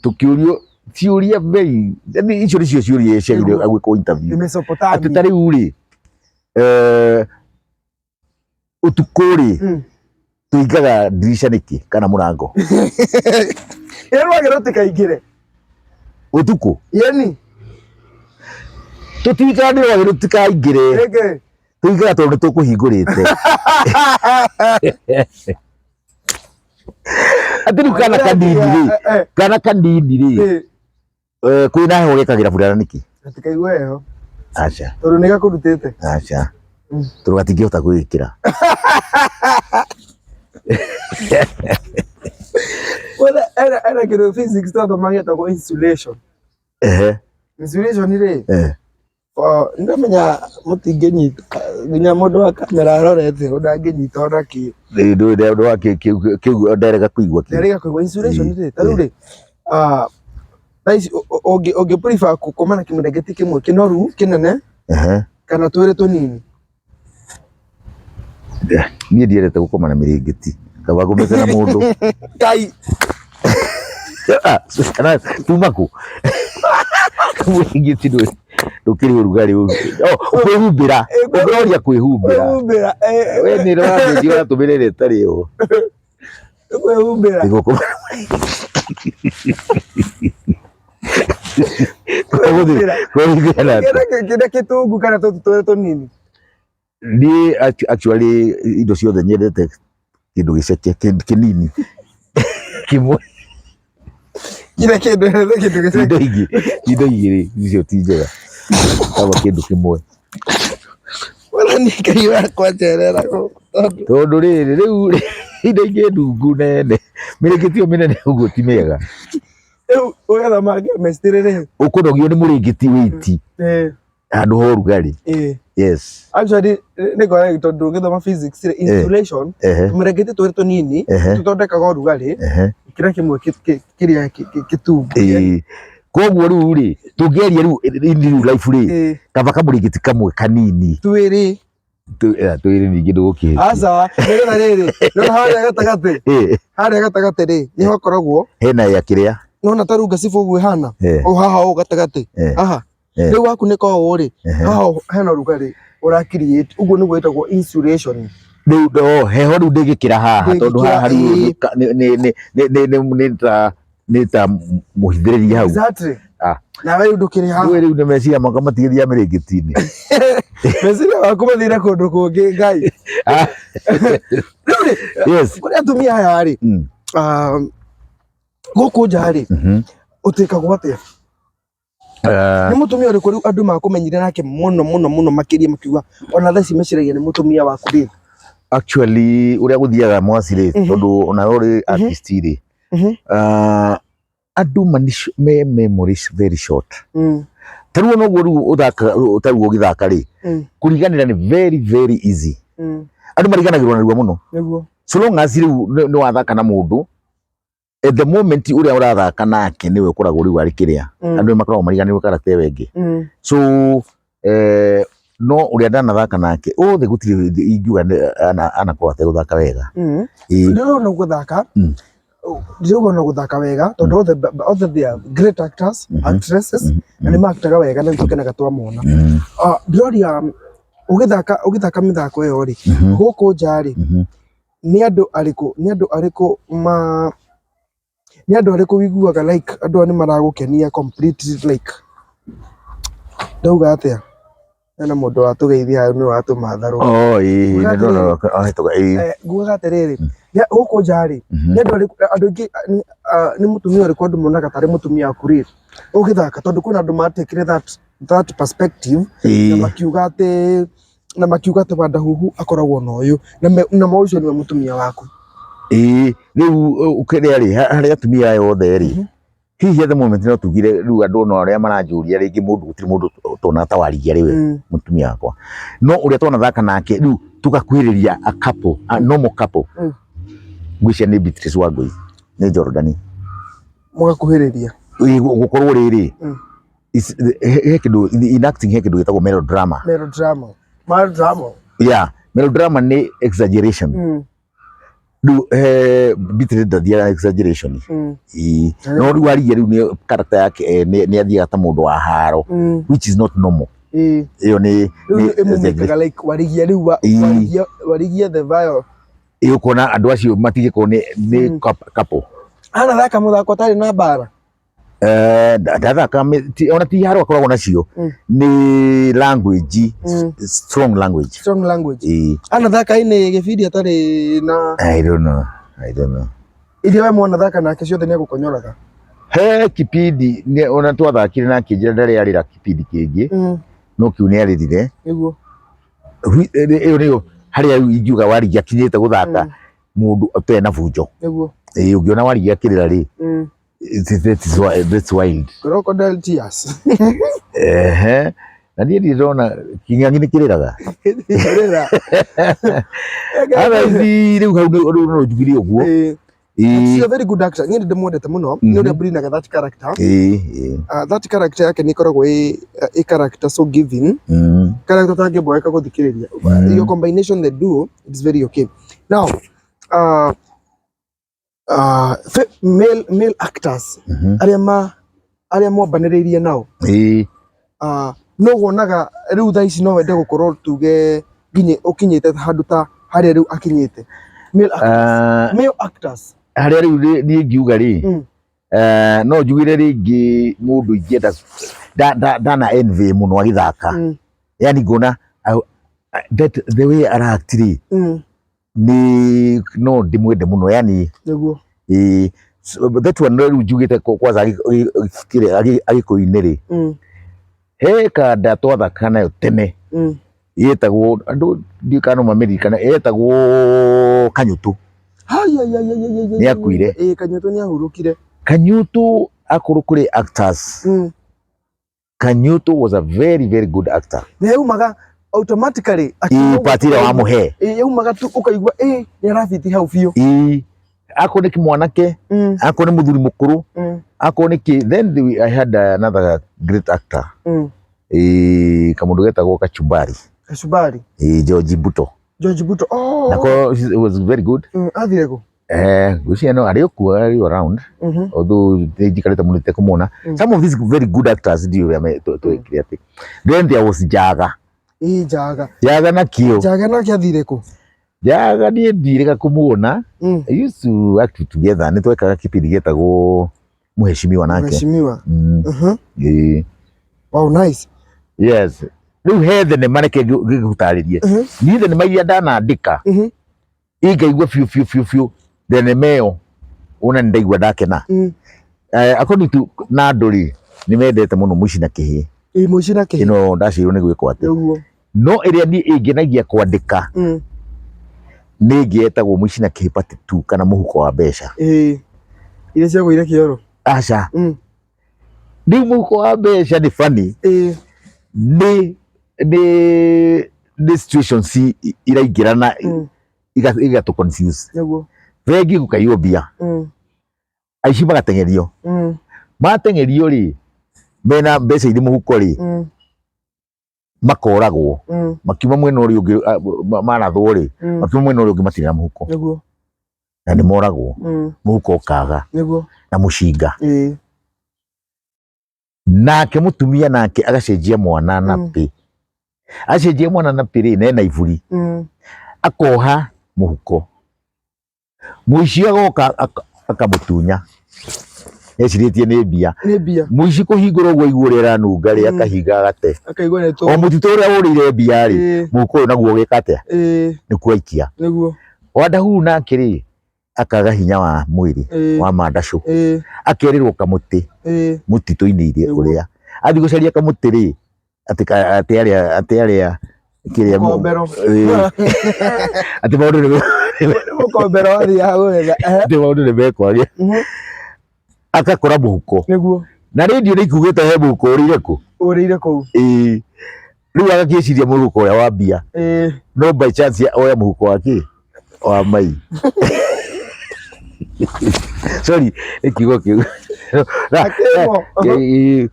Speaker 2: tũkĩũrio ciũria very, yaani icio nĩcio ciũria ciagĩrĩirwo gwĩkwo interview.
Speaker 1: Nĩ Mesopotamia.
Speaker 2: Atĩ ta rĩu rĩ, ũtukũ rĩ, tũingaga ndirisha nĩkĩ kana mũrango?
Speaker 1: Ĩ rwagĩ rũtikaingĩre.
Speaker 2: Ũtukũ?
Speaker 1: Yeni.
Speaker 2: Tũtingaga nĩ rwagĩ rũtikaingĩre.
Speaker 1: Rĩngĩ.
Speaker 2: Tũingaga tondũ nĩ tũkũhingũrĩte. Atĩ rĩu kana kanini rĩ, kana kanini rĩ, kwĩna heho gekagĩra burana nĩkĩ?
Speaker 1: Gatikaigua heho.
Speaker 2: Aca.
Speaker 1: Tondũ nĩ gakũrutĩte.
Speaker 2: Aca. Tondũ gatingĩhota kwĩĩkĩra.
Speaker 1: Ena kĩndũ physics twathoma gĩtagwo insulation. Insulation rĩ, ndamenya mũtingĩnyita nginya mũndũ wa kamera arorete ũũ ndangĩnyita ona kĩ.
Speaker 2: Ndũ wa kĩu nderega kũigua kĩu.
Speaker 1: Nderega kũigua insulation rĩ, ta rĩu rĩ, Thaa ici ũngĩ prefer gũkoma na kĩmũrengeti kĩmwe kĩnoru kĩnene
Speaker 2: Ehe.
Speaker 1: kana twĩrĩ tũnini?
Speaker 2: Niĩ ndiendete gũkoma na mĩrĩngĩti, kaba ngomete na mũndũ.
Speaker 1: Ngai.
Speaker 2: Ah, kana tuma kũ? Mũrĩngĩti ndũkĩrĩ ũrugarĩ ũyũ. Oh, kwĩhumbĩra, ũroria kwĩhumbĩra.
Speaker 1: Kwĩhumbĩra.
Speaker 2: We nĩ ũranjĩtie ũratũmĩra ĩrĩa ĩtarĩ yo.
Speaker 1: Kwĩhumbĩra.
Speaker 2: Nĩguo
Speaker 1: Kwĩhumbĩra.
Speaker 2: kwĩhumbĩra na atĩa?
Speaker 1: Kĩrĩa kĩtungu kana tũtũ twĩrĩ tũnini?
Speaker 2: Niĩ actually indo ciothe nyendete kĩndũ gĩceke kĩnini kĩmwe.
Speaker 1: Kĩrĩa kĩndũ kĩndũ gĩceke.
Speaker 2: Indo ingĩ indo igĩrĩ icio ti njega, kaba kĩndũ kĩmwe.
Speaker 1: Wala ni Ngai wakwa njerera gũkũ tondũ
Speaker 2: Tondũ rĩrĩ rĩu rĩ, indo ingĩ ndungu nene mĩrĩngĩti ĩyo mĩnene ũguo ti mĩega.
Speaker 1: Rĩu ũgethoma chemistry rĩ.
Speaker 2: Ũkũnogio nĩ mũrĩngĩti wĩiti handũ ha ũrugarĩ. Yes.
Speaker 1: Actually nĩ correct tondũ ũgĩthoma physics rĩ, insulation tũmĩrĩngĩti twĩrĩ tũnini tũthondekaga ũrugarĩ kĩrĩa kĩmwe kĩrĩa kĩtungu.
Speaker 2: Ĩĩ. Koguo rĩu rĩ tũngĩaria rĩu in real life rĩ, kaba kamũrĩngĩti kamwe kanini.
Speaker 1: Twĩrĩ.
Speaker 2: Twĩrĩ ningĩ ndũgũkĩhĩtia.
Speaker 1: Aca, nĩgetha rĩrĩ, nĩwona harĩa gatagatĩ, harĩa gatagatĩ rĩ, nĩho hakoragwo
Speaker 2: Hena ya kĩrĩa.
Speaker 1: Nĩwona ta rĩu ngacibũ ũguo ĩhana, o haha ũũ gatagatĩ, haha. Rĩu wakunĩka ũũ rĩ, haha hena ũrugarĩ ũra create, ũguo nĩguo ĩtagwo insulation.
Speaker 2: Rĩu oh, heho rĩu ndĩngĩkĩra haha tondũ haha rĩu nĩ ta mũhithĩrĩria hau.
Speaker 1: Exactly.
Speaker 2: Ah.
Speaker 1: Nawe rĩu ndũkĩrĩ haha.
Speaker 2: Rĩu nĩ meciria makwa matigĩthia mĩrĩngĩti-inĩ.
Speaker 1: Meciria maku mathire kũndũ kũngĩ Ngai. Rĩu rĩ,
Speaker 2: Yes.
Speaker 1: kũrĩ atumia aya rĩ, gũkũ nja rĩ, ũtuĩkagwo atĩa? Nĩ mũtumia ũrĩkũ rĩu andũ makũmenyire nake mũno mũno mũno makĩria makiuga ona thaa ici meciragia nĩ mũtumia waku rĩ?
Speaker 2: Actually ũrĩa gũthiaga Mwasi rĩ, tondũ ona we ũrĩ artist rĩ, andũ me memories very short. Ta rĩu ona ũguo rĩu ũthakaga, ta rĩu ũgĩthaka rĩ, kũriganĩra nĩ very very easy. Andũ mariganagĩrwo narua mũno.
Speaker 1: Nĩguo.
Speaker 2: So long as rĩu nĩ wathaka na mũndũ, at the moment ũrĩa ũrathaka nake nĩwe ũkoragwo rĩu arĩ kĩrĩa. Andũ nĩ makoragwo mariganĩirwo karata ĩyo ĩngĩ. So no ũrĩa ndanathaka nake othe gũtirĩ hĩndĩ ingiuga anakorwo ategũthaka wega.
Speaker 1: Ndĩrona gũthaka, ndĩrona gũthaka wega tondũ othe they are great actors, actresses, na nĩ maaktaga wega na nĩtũkenaga twamona. Ndĩroria ũgĩthaka mĩthako ĩyo rĩ, gũkũ nja rĩ, nĩ andũ arĩkũ, nĩ andũ arĩkũ ma, nĩ andũ arĩkũ ũiguaga like andũ aya nĩ maragũkenia completely like ndauga atĩa? Hena mũndũ watũgeithia hau nĩ watũma tharũ.
Speaker 2: Oh, ĩĩ, nĩ ndona ahĩtũka, ĩĩ.
Speaker 1: Ngugaga atĩrĩrĩ, gũkũ nja rĩ, nĩ andũ arĩkũ, andũ aingĩ nĩ mũtumia ũrĩkũ andũ monaga tarĩ mũtumia waku rĩ, ũgĩthaka tondũ kwĩna andũ matekire that perspective na makiuga atĩ na makiuga atĩ Wandahuhu akoragwo na ũyũ na ma ũcio nĩwe mũtumia waku.
Speaker 2: Ĩĩ, rĩu kĩrĩa rĩ, harĩ atumia aya othe rĩ, hihi at the moment no tugire rĩu andũ ona arĩa maranjũria rĩngĩ mũndũ gũtirĩ mũndũ tona ta Warigia rĩ we mũtumia wakwa, no ũrĩa twanathaka nake rĩu tũgakuhĩrĩria a couple, a normal couple, ngwĩciria nĩ Beatrice Wangui nĩ Jordani.
Speaker 1: Mũgakuhĩrĩria.
Speaker 2: Ĩĩ, gũkorwo rĩrĩ, he kĩndũ in acting, he kĩndũ gĩtagwo melodrama.
Speaker 1: Melodrama. Melodrama.
Speaker 2: Yeah, melodrama nĩ exaggeration. Rĩu Beatrice ndathiaga exaggeration. Ĩĩ, no rĩu Warigia rĩu nĩ character yake nĩ athiaga ta mũndũ wa haro, which is not normal. Ĩyo nĩ
Speaker 1: Rĩu ĩmũmĩkaga like Warigia rĩu Warigia, Warigia the vile.
Speaker 2: Ĩĩ, ũkona andũ acio matigĩkorwo nĩ couple.
Speaker 1: Anathaka mũthako ũtarĩ na mbara.
Speaker 2: Ndathaka ona ti haro akoragwo nacio, nĩ language, strong language.
Speaker 1: Strong language.
Speaker 2: Ĩĩ.
Speaker 1: Anathaka inĩ gĩbindi atarĩ na
Speaker 2: I don't know. I don't know.
Speaker 1: Iria we mwanathaka nake ciothe nĩ egũkonyoraga.
Speaker 2: He kipindi ona twathakire nake njĩra ndarĩ arĩra kipindi kĩngĩ, no kĩu nĩ arĩrire.
Speaker 1: Nĩguo.
Speaker 2: Ĩyo nĩyo harĩa rĩu ingiuga Warigia akinyĩte gũthaka mũndũ ũtarĩ na bunjo.
Speaker 1: Nĩguo.
Speaker 2: Ĩĩ, ũngĩona Warigia akĩrĩra rĩ, that's wild.
Speaker 1: Crocodile tears.
Speaker 2: Ehe. Na niĩ ndirĩ ndona kĩng'ang'i nĩ kĩrĩraga.
Speaker 1: Kĩrĩra.
Speaker 2: Otherwise rĩu hau rĩu no njugire ũguo.
Speaker 1: She's a very good actor. Niĩ ndĩmwendete mũno nĩ ũrĩa brinaga that character.
Speaker 2: Ĩĩ, ĩĩ.
Speaker 1: That character yake nĩ ĩkoragwo ĩ character so giving. Character ũtangĩboeka gũthikĩrĩria. Your combination, the duo, it's very okay. Now, male actors arĩa ma arĩa mwambanĩrĩirie nao, no wonaga rĩu thaa ici no wende gũkorwo tuge nginya ũkinyĩte handũ ta harĩa rĩu akinyĩte, male actors, male actors?
Speaker 2: Harĩa rĩu niĩ ngiuga rĩ, no njugire rĩngĩ mũndũ ingĩenda ndana envy mũno agĩthaka, yani ngona that the way ara-act rĩ, nĩ no ndĩmwende mũno yani. Ĩĩ, so, that one rĩu njugĩte kwanza kĩrĩa Agĩkũyũ-inĩ rĩ, he kanda twathakaga nayo tene yetagwo, andũ ndiũĩ kana no mamĩririkane, yetagwo Kanyũtũ. Nĩ akuire.
Speaker 1: Ĩĩ, Kanyũtũ nĩ ahurũkire.
Speaker 2: Kanyũtũ akorwo kũrĩ actors, Kanyũtũ was a very very good actor.
Speaker 1: Nĩ yaumaga automatically.
Speaker 2: Ĩĩ, part ĩrĩa wamũhe.
Speaker 1: Ĩĩ, yaumaga tu ũkaigua ĩĩ nĩ arabiti hau biũ.
Speaker 2: Ĩĩ, akorwo nĩ kĩmwanake, akorwo nĩ mũthuri mũkũrũ, akorwo nĩ kĩ. Then I had another great actor, ĩĩ, kamũndũ getagwo Kachumbari.
Speaker 1: Kachumbari.
Speaker 2: Ĩĩ, George Mbuto.
Speaker 1: George Buto, oh.
Speaker 2: Nako he was very good.
Speaker 1: Athire kũ?
Speaker 2: Ngwĩciria no arĩ okuo, arĩ around, although nĩ njikarĩte mũno itekũmuona. Some of these very good actors ndiũĩ ũrĩa twekire atĩ. Then there was Njaga.
Speaker 1: Ĩĩ, Njaga.
Speaker 2: Njaga na kĩo.
Speaker 1: Njaga nake athire kũ?
Speaker 2: Njaga niĩ ndirĩga kũmuona. I used to act together, nĩ twekaga kĩbindi gĩetagwo Mheshimiwa nake.
Speaker 1: Mheshimiwa.
Speaker 2: Ĩĩ.
Speaker 1: Wow, nice.
Speaker 2: Yes, rĩu he thenema, reke ngĩgũtarĩrie. Niĩ thenema iria ndanandĩka ingaigua biũ biũ biũ biũ thenema ĩyo, ona nĩ ndaigua ndakena. According to na andũ rĩ, nĩ mendete mũno Mũici na Kĩhĩ.
Speaker 1: Ĩĩ, Mũici na Kĩhĩ.
Speaker 2: Ĩno ndacirwo nĩ gwĩkwo atĩ, no ĩrĩa niĩ ĩngenagia kwandĩka nĩ ĩngĩ yetagwo Mũici na Kĩhĩ Part 2 kana Mũhuko wa Mbeca.
Speaker 1: Ĩĩ, iria ciagũire kĩoro.
Speaker 2: Aca. Rĩu Mũhuko wa Mbeca nĩ funny. Nĩ situations iraingĩrana igatũ confuse. Bengi gũkaiywo mbia, aici magateng'erio. Mateng'erio rĩ, mena mbeca irĩ mũhuko rĩ, makoragwo makiuma mwena ũrĩa ũngĩ, marathwo rĩ, makiuma mwena ũrĩa ũngĩ matirĩ na mũhuko, na nĩ moragwo, mũhuko ũkaga na mũcinga. Nake mũtumia nake agacenjia mwana na pĩ, acenjia mwana na pĩ rĩ, na ena iburi, akoha mũhuko, mũici agoka akamũtunya ecirĩtie nĩ mbia.
Speaker 1: Nĩ mbia.
Speaker 2: Mũici kũhingũra ũguo aigua ũrĩa ĩranunga rĩ, akahinga agate.
Speaker 1: Akaigua nĩ
Speaker 2: o mũtitũ ũrĩa ũrĩire mbia rĩ, mũhuko ũyũ naguo ũgĩka atĩa? Nĩkuo aikia. Wandahuru nake rĩ, akaga hinya wa mwĩrĩ wa mandacũ, akerĩrwo kamũtĩ mũtitũ-inĩ irĩ ũrĩa athiĩ gũcaria kamũtĩ rĩ, atĩ atĩ arĩa kĩrĩa
Speaker 1: Mũkombero.
Speaker 2: Atĩ maũndũ nĩ
Speaker 1: Mũkombero wathiaga gwetha.
Speaker 2: Atĩ maũndũ nĩ mekwagĩa, akakora mũhuko. Na rĩndiũ nĩ ikugĩte he mũhuko ũrĩire kũ.
Speaker 1: Ũrĩire kũu.
Speaker 2: Ĩĩ, rĩu agakĩciria mũhuko ũrĩa wa mbia, no by chance oya mũhuko wa kĩ, wa mai, sorry nĩ kiugo kĩu.
Speaker 1: Akĩmo.
Speaker 2: Ĩĩ,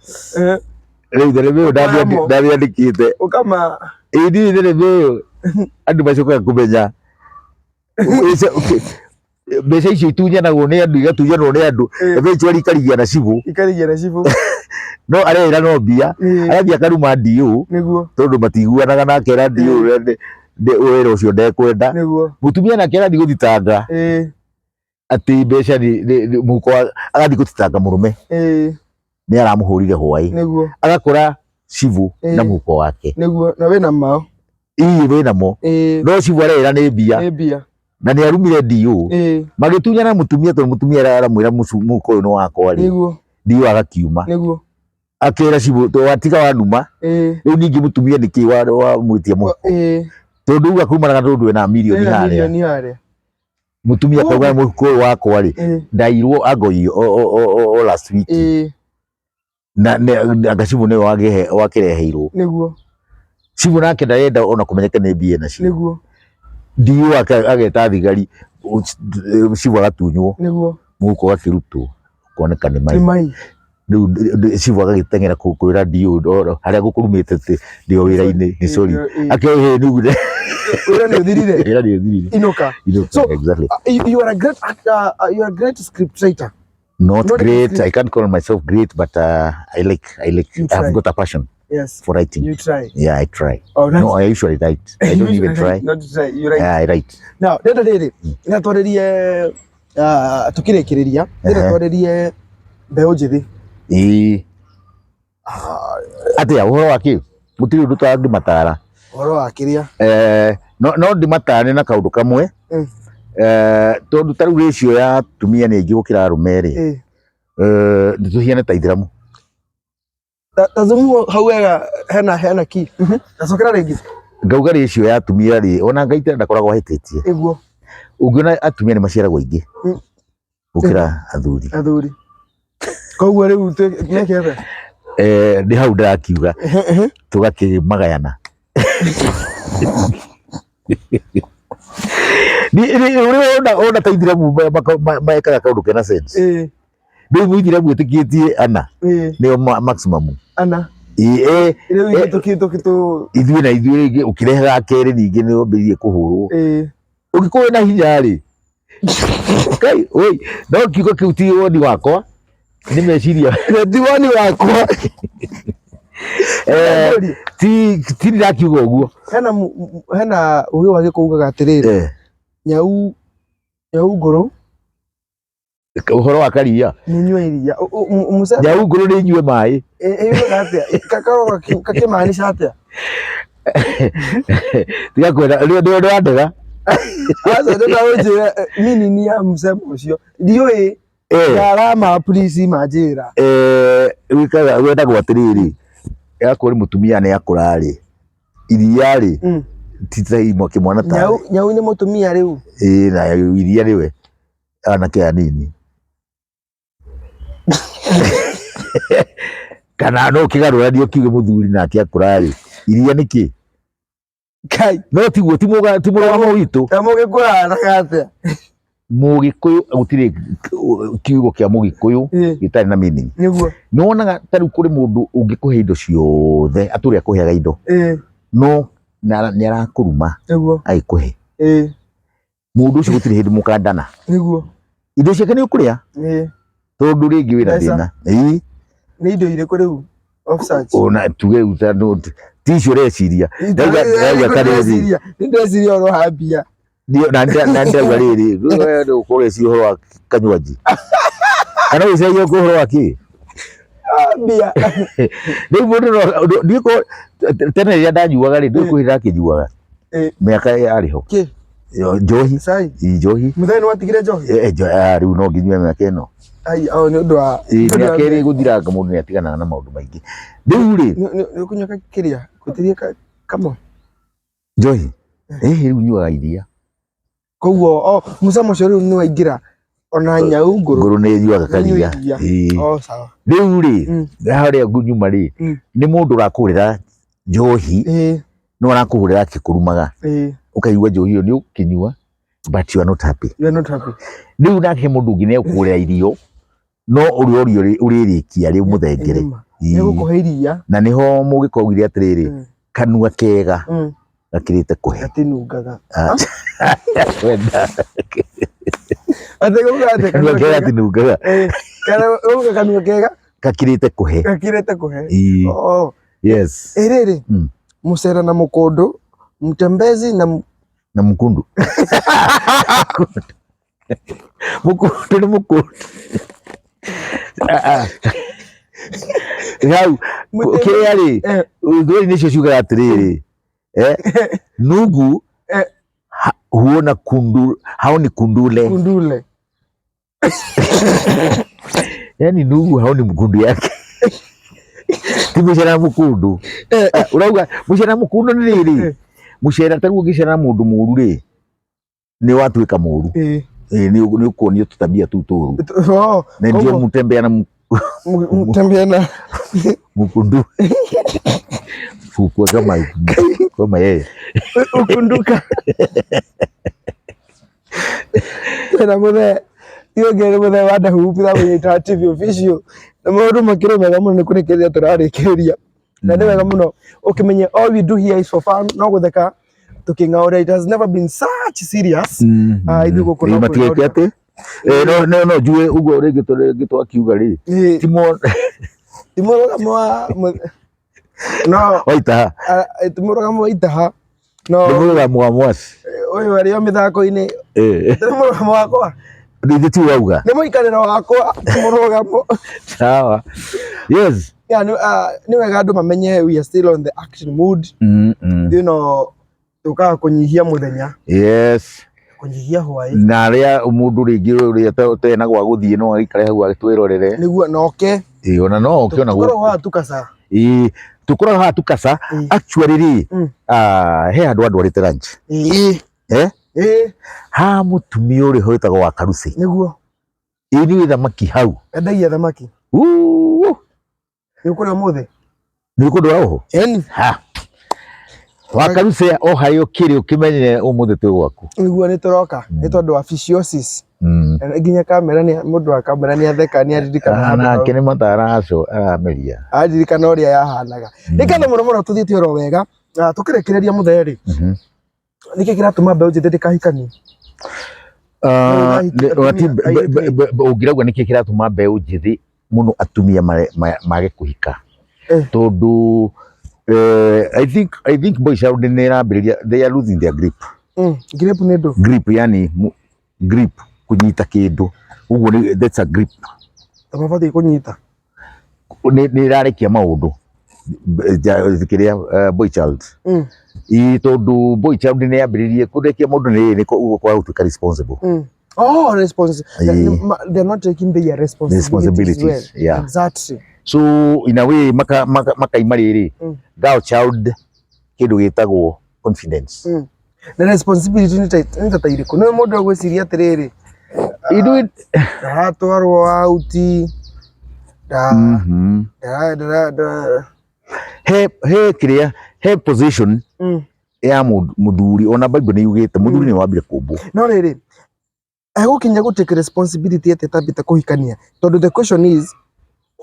Speaker 2: rĩu thenema ĩyo
Speaker 1: Ũkamo.
Speaker 2: ndamĩandĩkĩte.
Speaker 1: Ũkama.
Speaker 2: Ĩĩ, niĩ thenema ĩyo andũ macokaga kũmenya okay, mbeca icio itunyanagwo nĩ andũ, igatunyanwo nĩ andũ, eventually ikarigia na cibũ.
Speaker 1: Ikarigia na cibũ.
Speaker 2: No arerĩra no mbia. Arathiĩ akaruma ndiũ, tondũ matiguanaga nake, era ndiũ wĩra ũcio ndekwenda. Mũtumia nake arathiĩ gũthitanga atĩ mbeca mũhuko agathiĩ gũthitanga mũrũme nĩ aramũhũrire hwaĩ, agakora cibũ na mũhuko wake.
Speaker 1: Nĩguo, na wĩna mao.
Speaker 2: Ii, wĩnamo. No cibũ arerĩra nĩ mbia.
Speaker 1: Nĩ mbia.
Speaker 2: Na nĩ arumire ndiũ, magĩtunyana mũtumia, tondũ mũtumia aramwĩra mũhuko ũyũ nĩ wakwa rĩ, ndiũ agakiuma, akĩra cibũ watiga wanuma. Rĩu ningĩ mũtumia nĩkĩ wamwĩtia mũhuko, tondũ uga kumanaga tondũ ena mirioni
Speaker 1: Ena
Speaker 2: harĩa.
Speaker 1: Mirioni harĩa.
Speaker 2: Mũtumia akauga mũhuko ũyũ wakwa rĩ, ndairwo angoiyo o last week, na anga cibũ nĩwe wakĩreheirwo. Cibũ nake ndarenda ona kũmenyeke nĩ mbia nacio. Ndiũ ageta thigari. Cibũ agatunywo
Speaker 1: Nĩguo.
Speaker 2: Mũhuko ũgakĩrutwo koneka nĩ
Speaker 1: Nĩ
Speaker 2: mai.
Speaker 1: Mai.
Speaker 2: Rĩu cibũ agagĩteng'era kwĩra DO harĩa gũkũrumĩte atĩ ndĩ o wĩra-inĩ, nĩ sorry. Akĩoĩ nĩ
Speaker 1: Wĩra nĩ ũthirire.
Speaker 2: Wĩra nĩ ũthirire.
Speaker 1: Inũka.
Speaker 2: Inũka,
Speaker 1: So,
Speaker 2: exactly.
Speaker 1: You are a great actor, you are a great script writer.
Speaker 2: Not
Speaker 1: Not
Speaker 2: great.
Speaker 1: great.
Speaker 2: I can't call myself great, but
Speaker 1: You
Speaker 2: I
Speaker 1: try.
Speaker 2: have got a passion
Speaker 1: Yes.
Speaker 2: for writing.
Speaker 1: You try.
Speaker 2: Yeah, I try.
Speaker 1: Oh, nice.
Speaker 2: No, I usually write. I don't even try.
Speaker 1: Not try. You write.
Speaker 2: Yeah, I write.
Speaker 1: Now, ndenda rĩrĩ, ndenda twarĩrie tukĩrĩkĩrĩria, ndenda twarĩrie mbeũ njĩthĩ.
Speaker 2: Ĩĩ. Atĩa ũhoro wa kĩ? Gũtirĩ ũndũ tangĩmatara.
Speaker 1: Ũhoro wa kĩrĩa?
Speaker 2: Eh, no ndĩmatare na kaũndũ kamwe. Eh, tondũ ta rĩu ratio ya atumia nĩ aingĩ gũkĩra arũme rĩ. Eh, tũhiane ta ithĩramu.
Speaker 1: Ta zumu hau wega hena ki. Tacokera rĩngĩ.
Speaker 2: Ngauga ratio ya atumia rĩ, ona Ngai tena ndakoragwo ahĩtĩtie.
Speaker 1: Ĩguo.
Speaker 2: Ũngĩona atumia nĩ maciaragwo aingĩ gũkĩra athuri.
Speaker 1: Athuri. Koguo rĩu meke atĩa?
Speaker 2: Eh, nĩ hau ndĩrakiuga tũgakĩmagayana. Ũrĩa ona ta ithĩramu mekaga kaũndũ kena sense. Rĩu mũithĩramu ĩtĩkĩtie ana nĩo maximum.
Speaker 1: Ana.
Speaker 2: Ĩĩ,
Speaker 1: Rĩu ithuĩ tũkĩ tũkĩ tũ
Speaker 2: ithuĩ na ithuĩ rĩngĩ ũkĩrehaga kerĩ ningĩ nĩ wambĩrĩirie kũhũrwo. Ũngĩkorwo wĩna hinya rĩ, Ngai, oi, no kiugo kĩu ti woni wakwa, nĩ meciria.
Speaker 1: Ti woni wakwa.
Speaker 2: Eh, ti ndĩrakiuga ũguo.
Speaker 1: Hena ũgĩ wa gĩkũyũ ugaga atĩrĩrĩ, nyau nyau ngũrũ
Speaker 2: Ũhoro wa karia.
Speaker 1: Nĩ nyue iria. Mũcere.
Speaker 2: Nyau ngũrũ nĩ inyue maĩ.
Speaker 1: Ĩugaga atĩa? Kakoragwo kakĩmaanisha atĩa?
Speaker 2: Tiga kwenda, nĩ ũndũ wa ndega.
Speaker 1: Aca ndĩrenda ũnjĩre meaning ya mũcemo ũcio. Ndiũĩ. Ndarama please manjĩra.
Speaker 2: Eh, wĩkaga wendagwo atĩrĩrĩ, yakorwo nĩ mũtumia nĩ akũra rĩ, iria rĩ, ti ta kĩmwana ta
Speaker 1: Nyau nyau nĩ mũtumia rĩu.
Speaker 2: Ĩĩ, na iria nĩwe anake anini kana no ũkĩgarũranie ũkiuge mũthuri nake akũra rĩ, iria nĩ kĩ?
Speaker 1: Kai.
Speaker 2: No tiguo, ti mũrũgamo witũ.
Speaker 1: Ta mũgĩkũyũ ahanaga atĩa?
Speaker 2: Mũgĩkũyũ gũtirĩ kiugo kĩa mũgĩkũyũ gĩtarĩ na meaning.
Speaker 1: Nĩguo.
Speaker 2: Nĩ wonaga ta rĩu kũrĩ mũndũ ũngĩkũhe indo ciothe atũre akũheaga indo no nĩ arakũruma
Speaker 1: Nĩguo.
Speaker 2: agĩkũhe. Mũndũ ũcio gũtirĩ hĩndĩ mũkandana.
Speaker 1: Nĩguo.
Speaker 2: Indo ciake nĩ ũkũrĩa tondũ rĩngĩ wĩna
Speaker 1: Mbeca.
Speaker 2: thĩna. Ĩĩ.
Speaker 1: Nĩ indo irĩkũ rĩu of such?
Speaker 2: Ona tuge rĩu ta no ti icio ũreciria. Ndauga ta rĩrĩ.
Speaker 1: Nĩ ndeciria ũhoro wa mbia.
Speaker 2: Na ndauga rĩrĩ, rĩu ũkorwo ũreciria ũhoro wa kanywanji. Kana ũreciria ũhoro wa kĩ?
Speaker 1: Mbia.
Speaker 2: Rĩu mũndũ no ndiũĩ ko tene rĩrĩa ndanyuaga rĩ, ndiũĩ kwĩ ndakĩnyuaga. Mĩaka yarĩ ho.
Speaker 1: Kĩ?
Speaker 2: Njohi.
Speaker 1: Cai.
Speaker 2: Njohi.
Speaker 1: Mũthee nĩ watigire njohi?
Speaker 2: Rĩu no nginyue mĩaka ĩno.
Speaker 1: Ai, o nĩ ũndũ wa
Speaker 2: Mĩaka ĩrĩ ĩgũthiranga mũndũ nĩ atiganaga na maũndũ maingĩ. Rĩu rĩ,
Speaker 1: Nĩ ũkũnyua kĩrĩa? Ngwĩtĩrie kamwe.
Speaker 2: Njohi? Rĩu nyuaga iria.
Speaker 1: Koguo o mũcamo ũcio rĩu nĩ waingĩra ona nyau ngũrũ.
Speaker 2: Ngũrũ nĩ ĩnyuaga
Speaker 1: Nĩ ĩnyua
Speaker 2: karia.
Speaker 1: iria. O sawa.
Speaker 2: Rĩu rĩ, harĩa nyuma rĩ, nĩ mũndũ ũrakũgũrĩra njohi, no arakũgũrĩra akĩkũrumaga. Ũkaigua njohi ĩyo nĩ ũkĩnyua, but you are not happy.
Speaker 1: You are not happy.
Speaker 2: Rĩu nake mũndũ ũngĩ nĩ egũkũgũrĩra irio, no ũrĩa ũrĩa ũrĩrĩkia rĩ ũmũthengere.
Speaker 1: Nĩ gũkũhe iria.
Speaker 2: Na nĩho mũgĩkũyũ augire atĩrĩrĩ, kanua kega gakĩrĩte kũhe.
Speaker 1: Gatinungaga.
Speaker 2: Wenda.
Speaker 1: Atĩ gauga atĩ
Speaker 2: Kanua kega gatinungaga.
Speaker 1: Kana gauga kanua kega
Speaker 2: gakĩrĩte kũhe.
Speaker 1: Gakĩrĩte kũhe. Oh.
Speaker 2: Yes.
Speaker 1: Ĩrĩrĩ, mũcera na mũkũndũ, mtembezi na
Speaker 2: na mũkundu. Mũkundu nĩ mũkundu. Hau kĩrĩa rĩ, thweri nĩcio ciugaga atĩrĩrĩ, nungu huona kundu, haoni kundule.
Speaker 1: Kundule.
Speaker 2: Yani nungu haoni mkundu yake. Ti mũcera mũkundu. Ũrauga mũcera mũkundu nĩ rĩrĩ, mũcera ta rĩu ũngĩcera na mũndũ mũru rĩ, nĩ watuĩka mũru. Nĩ ũkuonio tũtabia tũu tũru. Na ndio mtembea na
Speaker 1: mtembea na
Speaker 2: mkundu. Fukua kama yeye.
Speaker 1: Ukunduka. Twĩna mũthee tiga ũngĩ nĩ mũthee wa Ndahupu thamũnyitaga TV official na maũndũ makĩrĩ mega mũno nĩ kũrĩkĩrĩria tũrarĩkĩrĩria na nĩ wega mũno ũkĩmenye all we do here is for fun no gũtheka tũkĩng'aũra. It has never been such serious. Ah, ithuĩ gũkũ no
Speaker 2: matigeke
Speaker 1: kwĩng'aũria.
Speaker 2: atĩ no no no njuĩ ũguo rĩngĩ rĩngĩ twakiuga rĩ ti mo
Speaker 1: Ti mũrũgamo wa no
Speaker 2: waitaha
Speaker 1: ti mũrũgamo wa itaha no
Speaker 2: nĩ mũrũgamo wa mwasi.
Speaker 1: Ũyũ arĩ o mĩthako-inĩ. Ti mũrũgamo wakwa.
Speaker 2: Ningĩ ti wauga.
Speaker 1: Nĩ mũikarĩro wakwa, ti mũrũgamo.
Speaker 2: Sawa, yes.
Speaker 1: Yeah, nĩ wega andũ mamenye we are still on the action mood. Tũkaga kũnyihia mũthenya. Kũnyihia hwaĩ.
Speaker 2: Na arĩa mũndũ rĩngĩ ũrĩa ũtarĩ na gwa gũthiĩ no agĩikare hau agĩtwĩrorere.
Speaker 1: Nĩguo noke.
Speaker 2: Ĩĩ, ona no oke ona
Speaker 1: tũkoragwo haha tukaca.
Speaker 2: Ĩĩ, tũkoragwo haha tukaca. Actually rĩ, he handũ andwarĩte lunch. Eh? Ha mũtumia ũrĩ ho wĩtagwo wa Karuci.
Speaker 1: Nĩguo.
Speaker 2: Ĩĩ, nĩ thamaki hau.
Speaker 1: Endagia thamaki.
Speaker 2: Uu.
Speaker 1: Nĩ ũkũrĩa ũmũthĩ?
Speaker 2: Nĩ ũkũndwara oho?
Speaker 1: Ĩni.
Speaker 2: Ha. Wa Karuci o harĩa ũkĩrĩ ũkĩmenye ũmũthĩ twĩ gwaku.
Speaker 1: Nĩguo nĩ tũroka nĩ tondũ wa fisiosis. Nginya kamera nĩ mũndũ wa kamera nĩ atheka nĩ aririkana handũ hau.
Speaker 2: Nake nĩ mataraco arameria.
Speaker 1: Aririkana ũrĩa yahanaga. Nĩ ngatho mũno mũno tũthiĩte oro wega. Tũkĩrĩkĩrĩria mũthee rĩ, nĩkĩ kĩratũma mbeũ njĩthĩ ndĩkahikanie?
Speaker 2: Ũngĩrauga nĩkĩ kĩratũma mbeũ njĩthĩ mũno atumia mage kũhika? Tondũ I think boy child nĩ ĩrambĩrĩria, they are losing their grip.
Speaker 1: Grip nĩ ndũ?
Speaker 2: Grip, yani grip kũnyita kĩndũ ũguo that's a grip.
Speaker 1: Ta mabatiĩ kũnyita.
Speaker 2: Nĩ ĩrarekia maũndũ kĩrĩa boy child. Ĩĩ, tondũ boy child nĩ yambĩrĩirie kũrekia maũndũ nĩ ũguo kwaga gũtuĩka responsible.
Speaker 1: Oh, they're not taking their responsibilities well.
Speaker 2: Yeah.
Speaker 1: Exactly.
Speaker 2: So in a way makaima rĩrĩ girl child kĩndũ gĩtagwo confidence.
Speaker 1: Na responsibility nĩ ta irĩkũ? Nĩ mũndũ agwĩciria atĩrĩrĩ, ndaratwarwo out, ndara
Speaker 2: He kĩrĩa he position ya mũthuri, ona Bible nĩ yugĩte mũthuri nĩ wambire kũmbwo.
Speaker 1: No rĩrĩ, egũkinya gũ take responsibility atĩa atambĩte kũhikania? Tondũ the question is,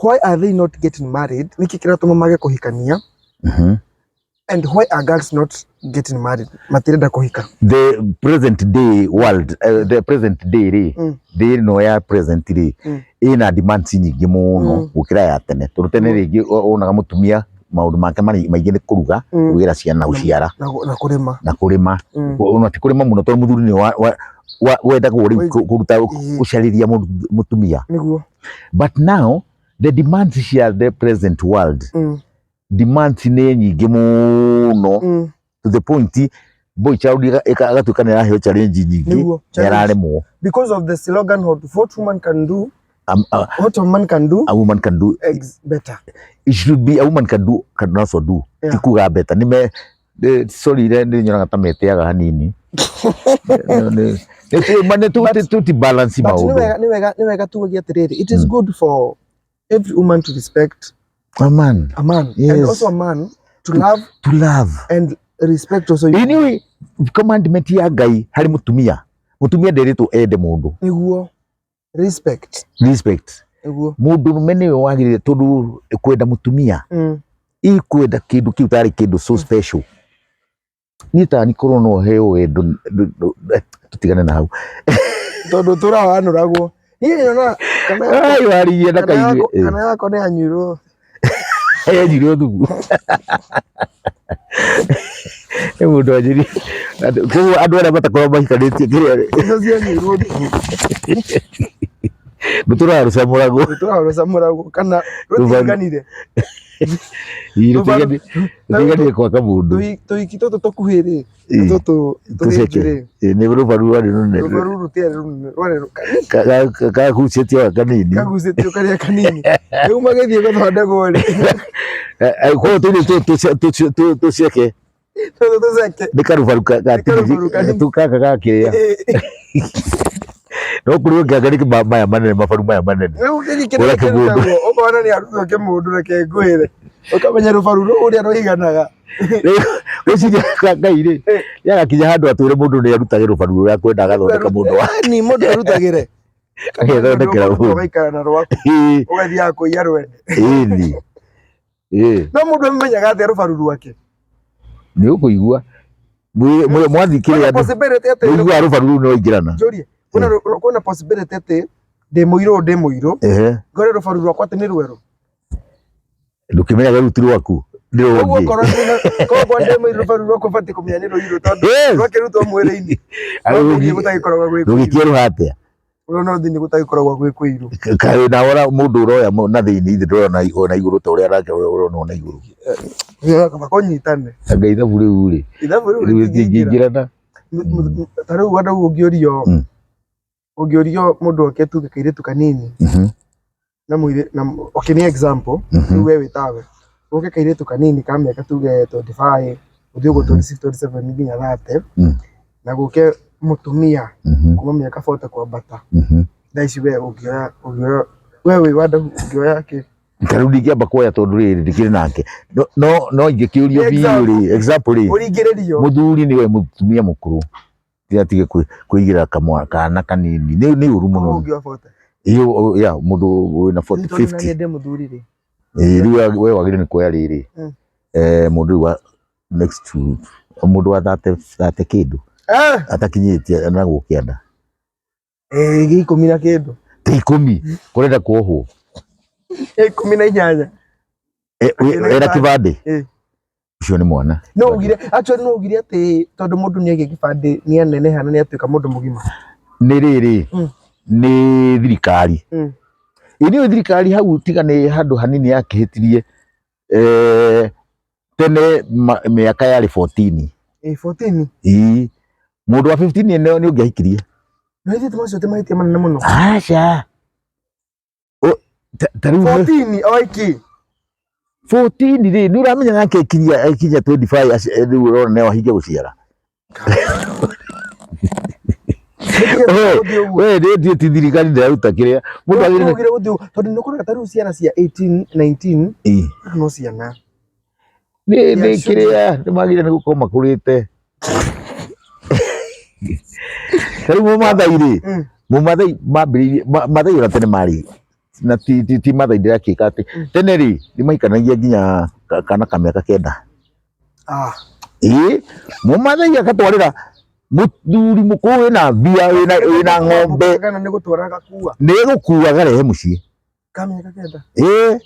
Speaker 1: why are they not getting married? Nĩkĩ kĩratũma mage kũhikania? And why are girls not getting married? Matirenda kũhika.
Speaker 2: The present day world, the present day rĩ, thĩ ĩno ya present rĩ, ĩna demands nyingĩ mũno gũkĩra ya tene, tondũ tene rĩngĩ wonaga mũtumia maũndũ make maingĩ nĩ kũruga, kũrugĩra ciana, gũciara.
Speaker 1: Na kũrĩma.
Speaker 2: Na kũrĩma. Ona ti kũrĩma mũno tondũ mũthuri nĩ wendagwo rĩu kũruta gũcarĩria mũtumia.
Speaker 1: Nĩguo.
Speaker 2: But now the demands cia the present world, demands nĩ nyingĩ mũno to the point boy child agatuĩka nĩ araheo challenge nyingĩ, nĩ araremwo.
Speaker 1: Because of the slogan what woman can do, what a man can do,
Speaker 2: a woman can do
Speaker 1: better.
Speaker 2: It should be a woman can do, can also do. Ti kuga better. Nĩ me sorry, nĩ nyonaga ta meteaga hanini. Nĩ tuti balance maũndũ.
Speaker 1: Nĩ wega tugagia atĩrĩrĩ, it is good for every woman to respect
Speaker 2: a man.
Speaker 1: A man. And also a man to love,
Speaker 2: to love
Speaker 1: and respect also you.
Speaker 2: Anyway, commandment ya Ngai harĩ mũtumia, mũtumia nderĩtwo ende mũndũ.
Speaker 1: Nĩguo, respect.
Speaker 2: Respect.
Speaker 1: Nĩguo.
Speaker 2: Mũndũ mũrũme nĩwe wagĩrĩire, tondũ kwenda mũtumia ĩ kwenda kĩndũ kĩu tarĩ kĩndũ so special. Niĩ tani korwo no heo wendo, tũtigane na hau.
Speaker 1: Tondũ tũrawanũragwo. Niĩ nyonaga kana
Speaker 2: Ai, waririe na kaigua.
Speaker 1: Kana yakwa nĩ yanyuirwo.
Speaker 2: Yanyirio thubu nĩ mũndũ anjirie. Koguo andũ arĩa matakoragwo mahikanĩtie kĩrĩa
Speaker 1: Icio cianyuirwo thubu.
Speaker 2: Rũtũra rũcamũragwo.
Speaker 1: Rũtũra rũcamũragwo kana rũtiganire.
Speaker 2: Rũtiganire kwa kamũndũ.
Speaker 1: Tũhiki tũtũ tũkuhĩ rĩ, tũtũ tũhĩnju rĩ.
Speaker 2: Nĩ rũbaru rwarĩ rũnene.
Speaker 1: Rũbaru rũtiarĩ rũnene, rwarĩ kanini.
Speaker 2: Kagucĩtio kanini.
Speaker 1: Kagucĩtio karĩa kanini. Rĩu magĩthiĩ gũthondekwo rĩ.
Speaker 2: Koguo tũirĩtu tũceke.
Speaker 1: Tũtũ tũceke.
Speaker 2: Nĩ karubaru
Speaker 1: Nĩ karubaru kanini.
Speaker 2: Gaka gakĩrĩa. No kũrĩ ũngĩ anga nĩ maya manene, mabaru maya manene.
Speaker 1: Rĩu kĩngĩ kĩrĩa
Speaker 2: Ũrĩa kĩmũndũ.
Speaker 1: kĩrutagwo ũkona nĩ arutwo kĩmũndũ, reke ngwĩre. Ũkamenya rũbaru rũu ũrĩa rũiganaga.
Speaker 2: Gwĩciria kwa Ngai rĩ,
Speaker 1: Eh.
Speaker 2: yagakinya handũ atwĩre mũndũ nĩ arutage rũbaru rũrĩa akwenda agathondeka mũndũ wa
Speaker 1: Ni mũndũ erutagĩre.
Speaker 2: Agethondekera mũndũ.
Speaker 1: Ũgaikara na rwaku.
Speaker 2: Ĩĩ,
Speaker 1: Ũgathiaga kũiya rwene.
Speaker 2: ĩni. Ĩĩ,
Speaker 1: No mũndũ amenyaga atĩa rũbaru rwake?
Speaker 2: nĩ ũkũigua. Mwathiĩ kĩrĩa
Speaker 1: Kwĩna
Speaker 2: andũ
Speaker 1: possibility atĩ
Speaker 2: ũiguaga rũbaru rũu no ingĩrana.
Speaker 1: njũrie. Kwĩna possibility atĩ ndĩ mũirũ ndĩ mũirũ.
Speaker 2: Ehe.
Speaker 1: Ngore rũbaru rwakwa atĩ nĩ rwerũ.
Speaker 2: Ndũkĩmenyaga rũu ti rwaku nĩ
Speaker 1: Koguo
Speaker 2: rũngĩ.
Speaker 1: korwo ndĩ koguo ndĩ mũirũ rũbaru rwakwa batiĩ kũmenya nĩ rũirũ tondũ
Speaker 2: Yes.
Speaker 1: rwakĩrutwo mwĩrĩ-inĩ.
Speaker 2: Arĩ
Speaker 1: No thĩinĩ
Speaker 2: rũngĩ-
Speaker 1: gũtagĩkoragwo gwĩ kũirũ.
Speaker 2: Rũgĩkĩerũha atĩa?
Speaker 1: No thĩinĩ gũtagĩkoragwo gwĩ kũirũ.
Speaker 2: Kaĩ na ora mũndũ ũroya na thĩinĩ ithe ndũrona na igũrũ ta ũrĩa nake ũrona na igũrũ.
Speaker 1: Kaba kũnyitane.
Speaker 2: Anga ithabu rĩu rĩ.
Speaker 1: Ithabu rĩu
Speaker 2: Rĩu
Speaker 1: rĩtingĩingĩra.
Speaker 2: rĩtingĩingĩrana.
Speaker 1: Ta rĩu andũ ũngĩũrio ũngĩũrio mũndũ oke tuge kairĩtu kanini na mũirĩ na okay nĩ example rĩu we wĩ tawe ũke kairĩtu kanini ka mĩaka tuge 25 ũthiĩ ũguo 26 27 nginya 30 na gũke mũtumia kuma mĩaka 40 kwambata thaa ici we ũngĩoya ũngĩoya we wĩ wa ndahu ũngĩoya kĩ
Speaker 2: Ta rĩu ndingĩamba kuoya tondũ rĩrĩ ndikĩrĩ nake. No no ingĩkĩũrio
Speaker 1: Nĩ
Speaker 2: biũ rĩ, example rĩ,
Speaker 1: ũringĩrĩrio
Speaker 2: mũthuri nĩwe mũtumia mũkũrũ. Tiga kwĩigĩra kamwa kana kanini. Nĩ nĩ ũru mũno.
Speaker 1: ũngĩoya 40
Speaker 2: Iyo ya mũndũ wĩna 40
Speaker 1: tondũ
Speaker 2: 50.
Speaker 1: naniĩ ndĩ mũthuri rĩ
Speaker 2: Ĩĩ rĩu we wagĩrĩire nĩ kuoya rĩrĩ. Mũndũ rĩu wa next to mũndũ wa 30 30 kĩndũ
Speaker 1: eh
Speaker 2: atakinyĩtie na gũkĩanda.
Speaker 1: eh gĩ ikũmi na kĩndũ
Speaker 2: Ti ikũmi kũrenda kuohwo.
Speaker 1: 18 Akĩrĩ
Speaker 2: Ena
Speaker 1: kĩbandĩ.
Speaker 2: kĩbandĩ.
Speaker 1: Eh.
Speaker 2: Ũcio nĩ mwana.
Speaker 1: No ugire actually no ugire atĩ tondũ mũndũ nĩ agĩa kĩbandĩ nĩ aneneha na nĩ atuĩka mũndũ mũgima.
Speaker 2: Nĩ rĩrĩ nĩ thirikari. Ĩ nĩũĩ thirikari hau tiga nĩ handũ hanini yakĩhĩtirie tene mĩaka yarĩ 14.
Speaker 1: Ĩ 14.
Speaker 2: Ĩĩ mũndũ wa 15 nĩ ũngĩahikirie.
Speaker 1: No ithuĩ macio ti mahĩtia manene mũno.
Speaker 2: Aca. Ta rĩu
Speaker 1: 14 oiki.
Speaker 2: 14 rĩ nĩ ũramenya nake akinyia akinyia 25 rĩu ũrona no ahinge gũciara. We nĩ ndiĩ ti thirikari ndĩraruta kĩrĩa mũndũ agĩrĩire
Speaker 1: Ugire gũthiĩ tondũ nĩ ũkoraga ta rĩu ciana cia 18 19
Speaker 2: Ĩĩ.
Speaker 1: no ciana.
Speaker 2: Nĩ nĩ
Speaker 1: Yeah, should
Speaker 2: kĩrĩa nĩ magĩrĩire nĩ gũkorwo makũrĩte. Ta rĩu mũmathai rĩ mũmathai mambĩrĩirie mathai ona tene marĩ na ti ti ti mathai ndĩrakĩka atĩ tene rĩ nĩ maikanagia nginya kana ka mĩaka 9.
Speaker 1: Ah.
Speaker 2: Ĩĩ mũmathai agatwarĩra mũthuri mũkũrũ wĩna mbia wĩna wĩna ng'ombe
Speaker 1: Kana nĩ gũtwara gakua.
Speaker 2: nĩ gũkua agarehe mũciĩ.
Speaker 1: Ka mĩaka 9.
Speaker 2: Ĩĩ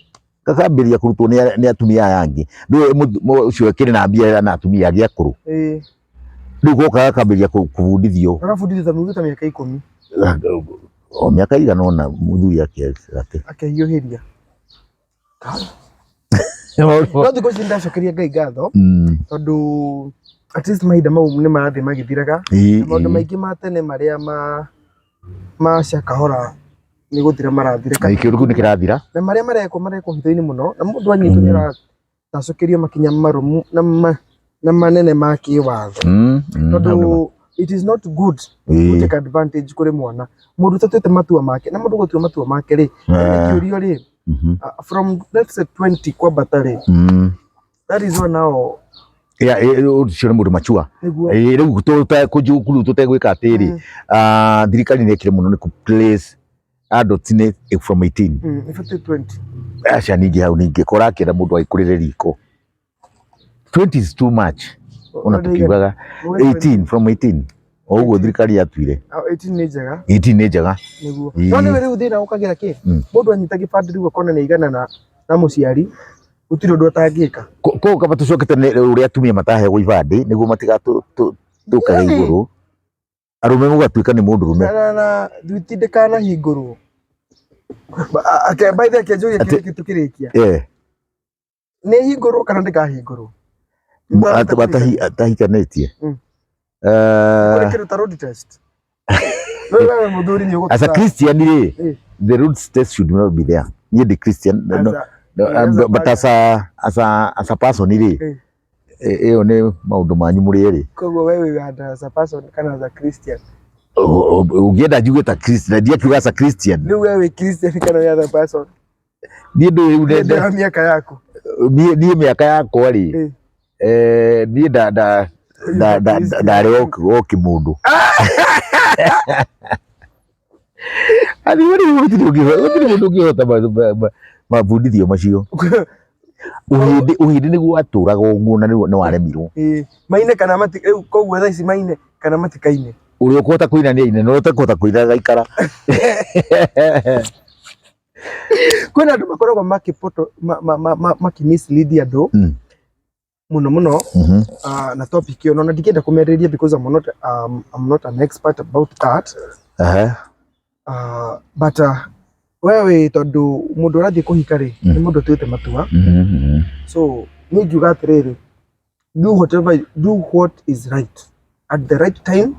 Speaker 2: gakambĩrĩria kũrutwo nĩ atumia aya angĩ. Rĩu ũcio akĩrĩ na mbia na atumia angĩ akũrũ.
Speaker 1: Ĩĩ.
Speaker 2: Rĩu goka gakambĩrĩria kũbundithio.
Speaker 1: Gagabundithio ta mĩaka 10.
Speaker 2: O mĩaka igana ũna mũthuri ake.
Speaker 1: Akehiũhĩria. No thikũ ici ndacokeria Ngai ngatho tondũ at least mahinda mau nĩ marathiĩ magĩthiraga. Na maũndũ maingĩ ma tene marĩa ma ma cia kahora nĩ gũthira marathira.
Speaker 2: Kĩũndũ kĩu nĩ kĩrathira.
Speaker 1: Na marĩa marekwo marekwo hitho-inĩ mũno na mũndũ anyitwo nĩ aratacũkĩrio makinya marũmu na manene ma kĩwatho. Tondũ it is not good to take advantage kũrĩ mwana. Mũndũ ũtatuĩte matua make na mũndũ gũtua matua make rĩ kĩũrio rĩ from let's say 20 kwambata rĩ that is when now
Speaker 2: Yeah, ũcio nĩ mũndũ machua.
Speaker 1: Nĩguo.
Speaker 2: Rĩu kũnjukuru tũtegwĩka atĩrĩ thirikari nĩ ĩkire mũno nĩ kũ place adults nĩ from 18.
Speaker 1: Ĩbatiĩ 20.
Speaker 2: Aca ningĩ hau ningĩ kora akĩenda mũndũ agĩkũrĩre riko. 20 is too much. Ona tũkiugaga 18 from 18. O ũguo thirikari yatuire.
Speaker 1: 18 nĩ njega.
Speaker 2: 18 nĩ njega.
Speaker 1: Nĩguo. No nĩ rĩu thĩna ũkagĩra kĩ? Mũndũ anyita gĩbandĩ rĩu akona nĩ aigana na mũciari gũtirĩ ũndũ atangĩka.
Speaker 2: Koguo kaba tũcoke tene ũrĩa atumia mataheagwo ibandĩ nĩguo matigatũkage igũrũ. Arũme mũgatuĩka nĩ mũndũ rũme.
Speaker 1: Na thuiti ndĩkanahingũrwo. By the way, kĩnjũrie kĩndũ tũkĩrĩkia. Nĩ hingũrwo kana ndĩkahingũrwo?
Speaker 2: Atahikanĩtie.
Speaker 1: Kũrĩ kĩndũ ta road test. Wewe mũthuri nĩ
Speaker 2: As a Christian rĩ, the road test should not be there. Niĩ ndĩ Christian. No, but as a person rĩ, ĩyo nĩ maũndũ manyu mũrĩ erĩ.
Speaker 1: Koguo wewe wĩ as a person kana as a Christian?
Speaker 2: Ũngĩenda njuge ta Christian, ndiakiuga as a Christian.
Speaker 1: Rĩu wewe wĩ Christian kana wĩ as a person?
Speaker 2: Niĩ ndũĩ rĩu
Speaker 1: Nĩ mĩaka yaku.
Speaker 2: Niĩ mĩaka yakwa rĩ, niĩ nda nda nda nda ndarĩ o kĩmũndũ. Athiĩ rĩu gũtirĩ mũndũ ũngĩhota mabundithio macio. Ũhĩndĩ nĩguo watũraga ũguo na nĩ waremirwo.
Speaker 1: Ĩĩ, maine kana mati rĩu koguo thaa ici maine kana matikaine.
Speaker 2: Ũrĩa ũkũhota kũina nĩ aine, na ũrĩa ũtekũhota kũina agaikara.
Speaker 1: Kwĩna andũ makoragwo makĩpoto makĩ mislead andũ mũno mũno na topic ĩyo, na ndingĩenda kũmĩarĩrĩria because I'm not an expert about that. But wewe tondũ mũndũ ũrathiĩ kũhika rĩ, nĩ mũndũ ũtuĩte matua, so niĩ ingiuga atĩrĩrĩ, do whatever, do what is right at the right time,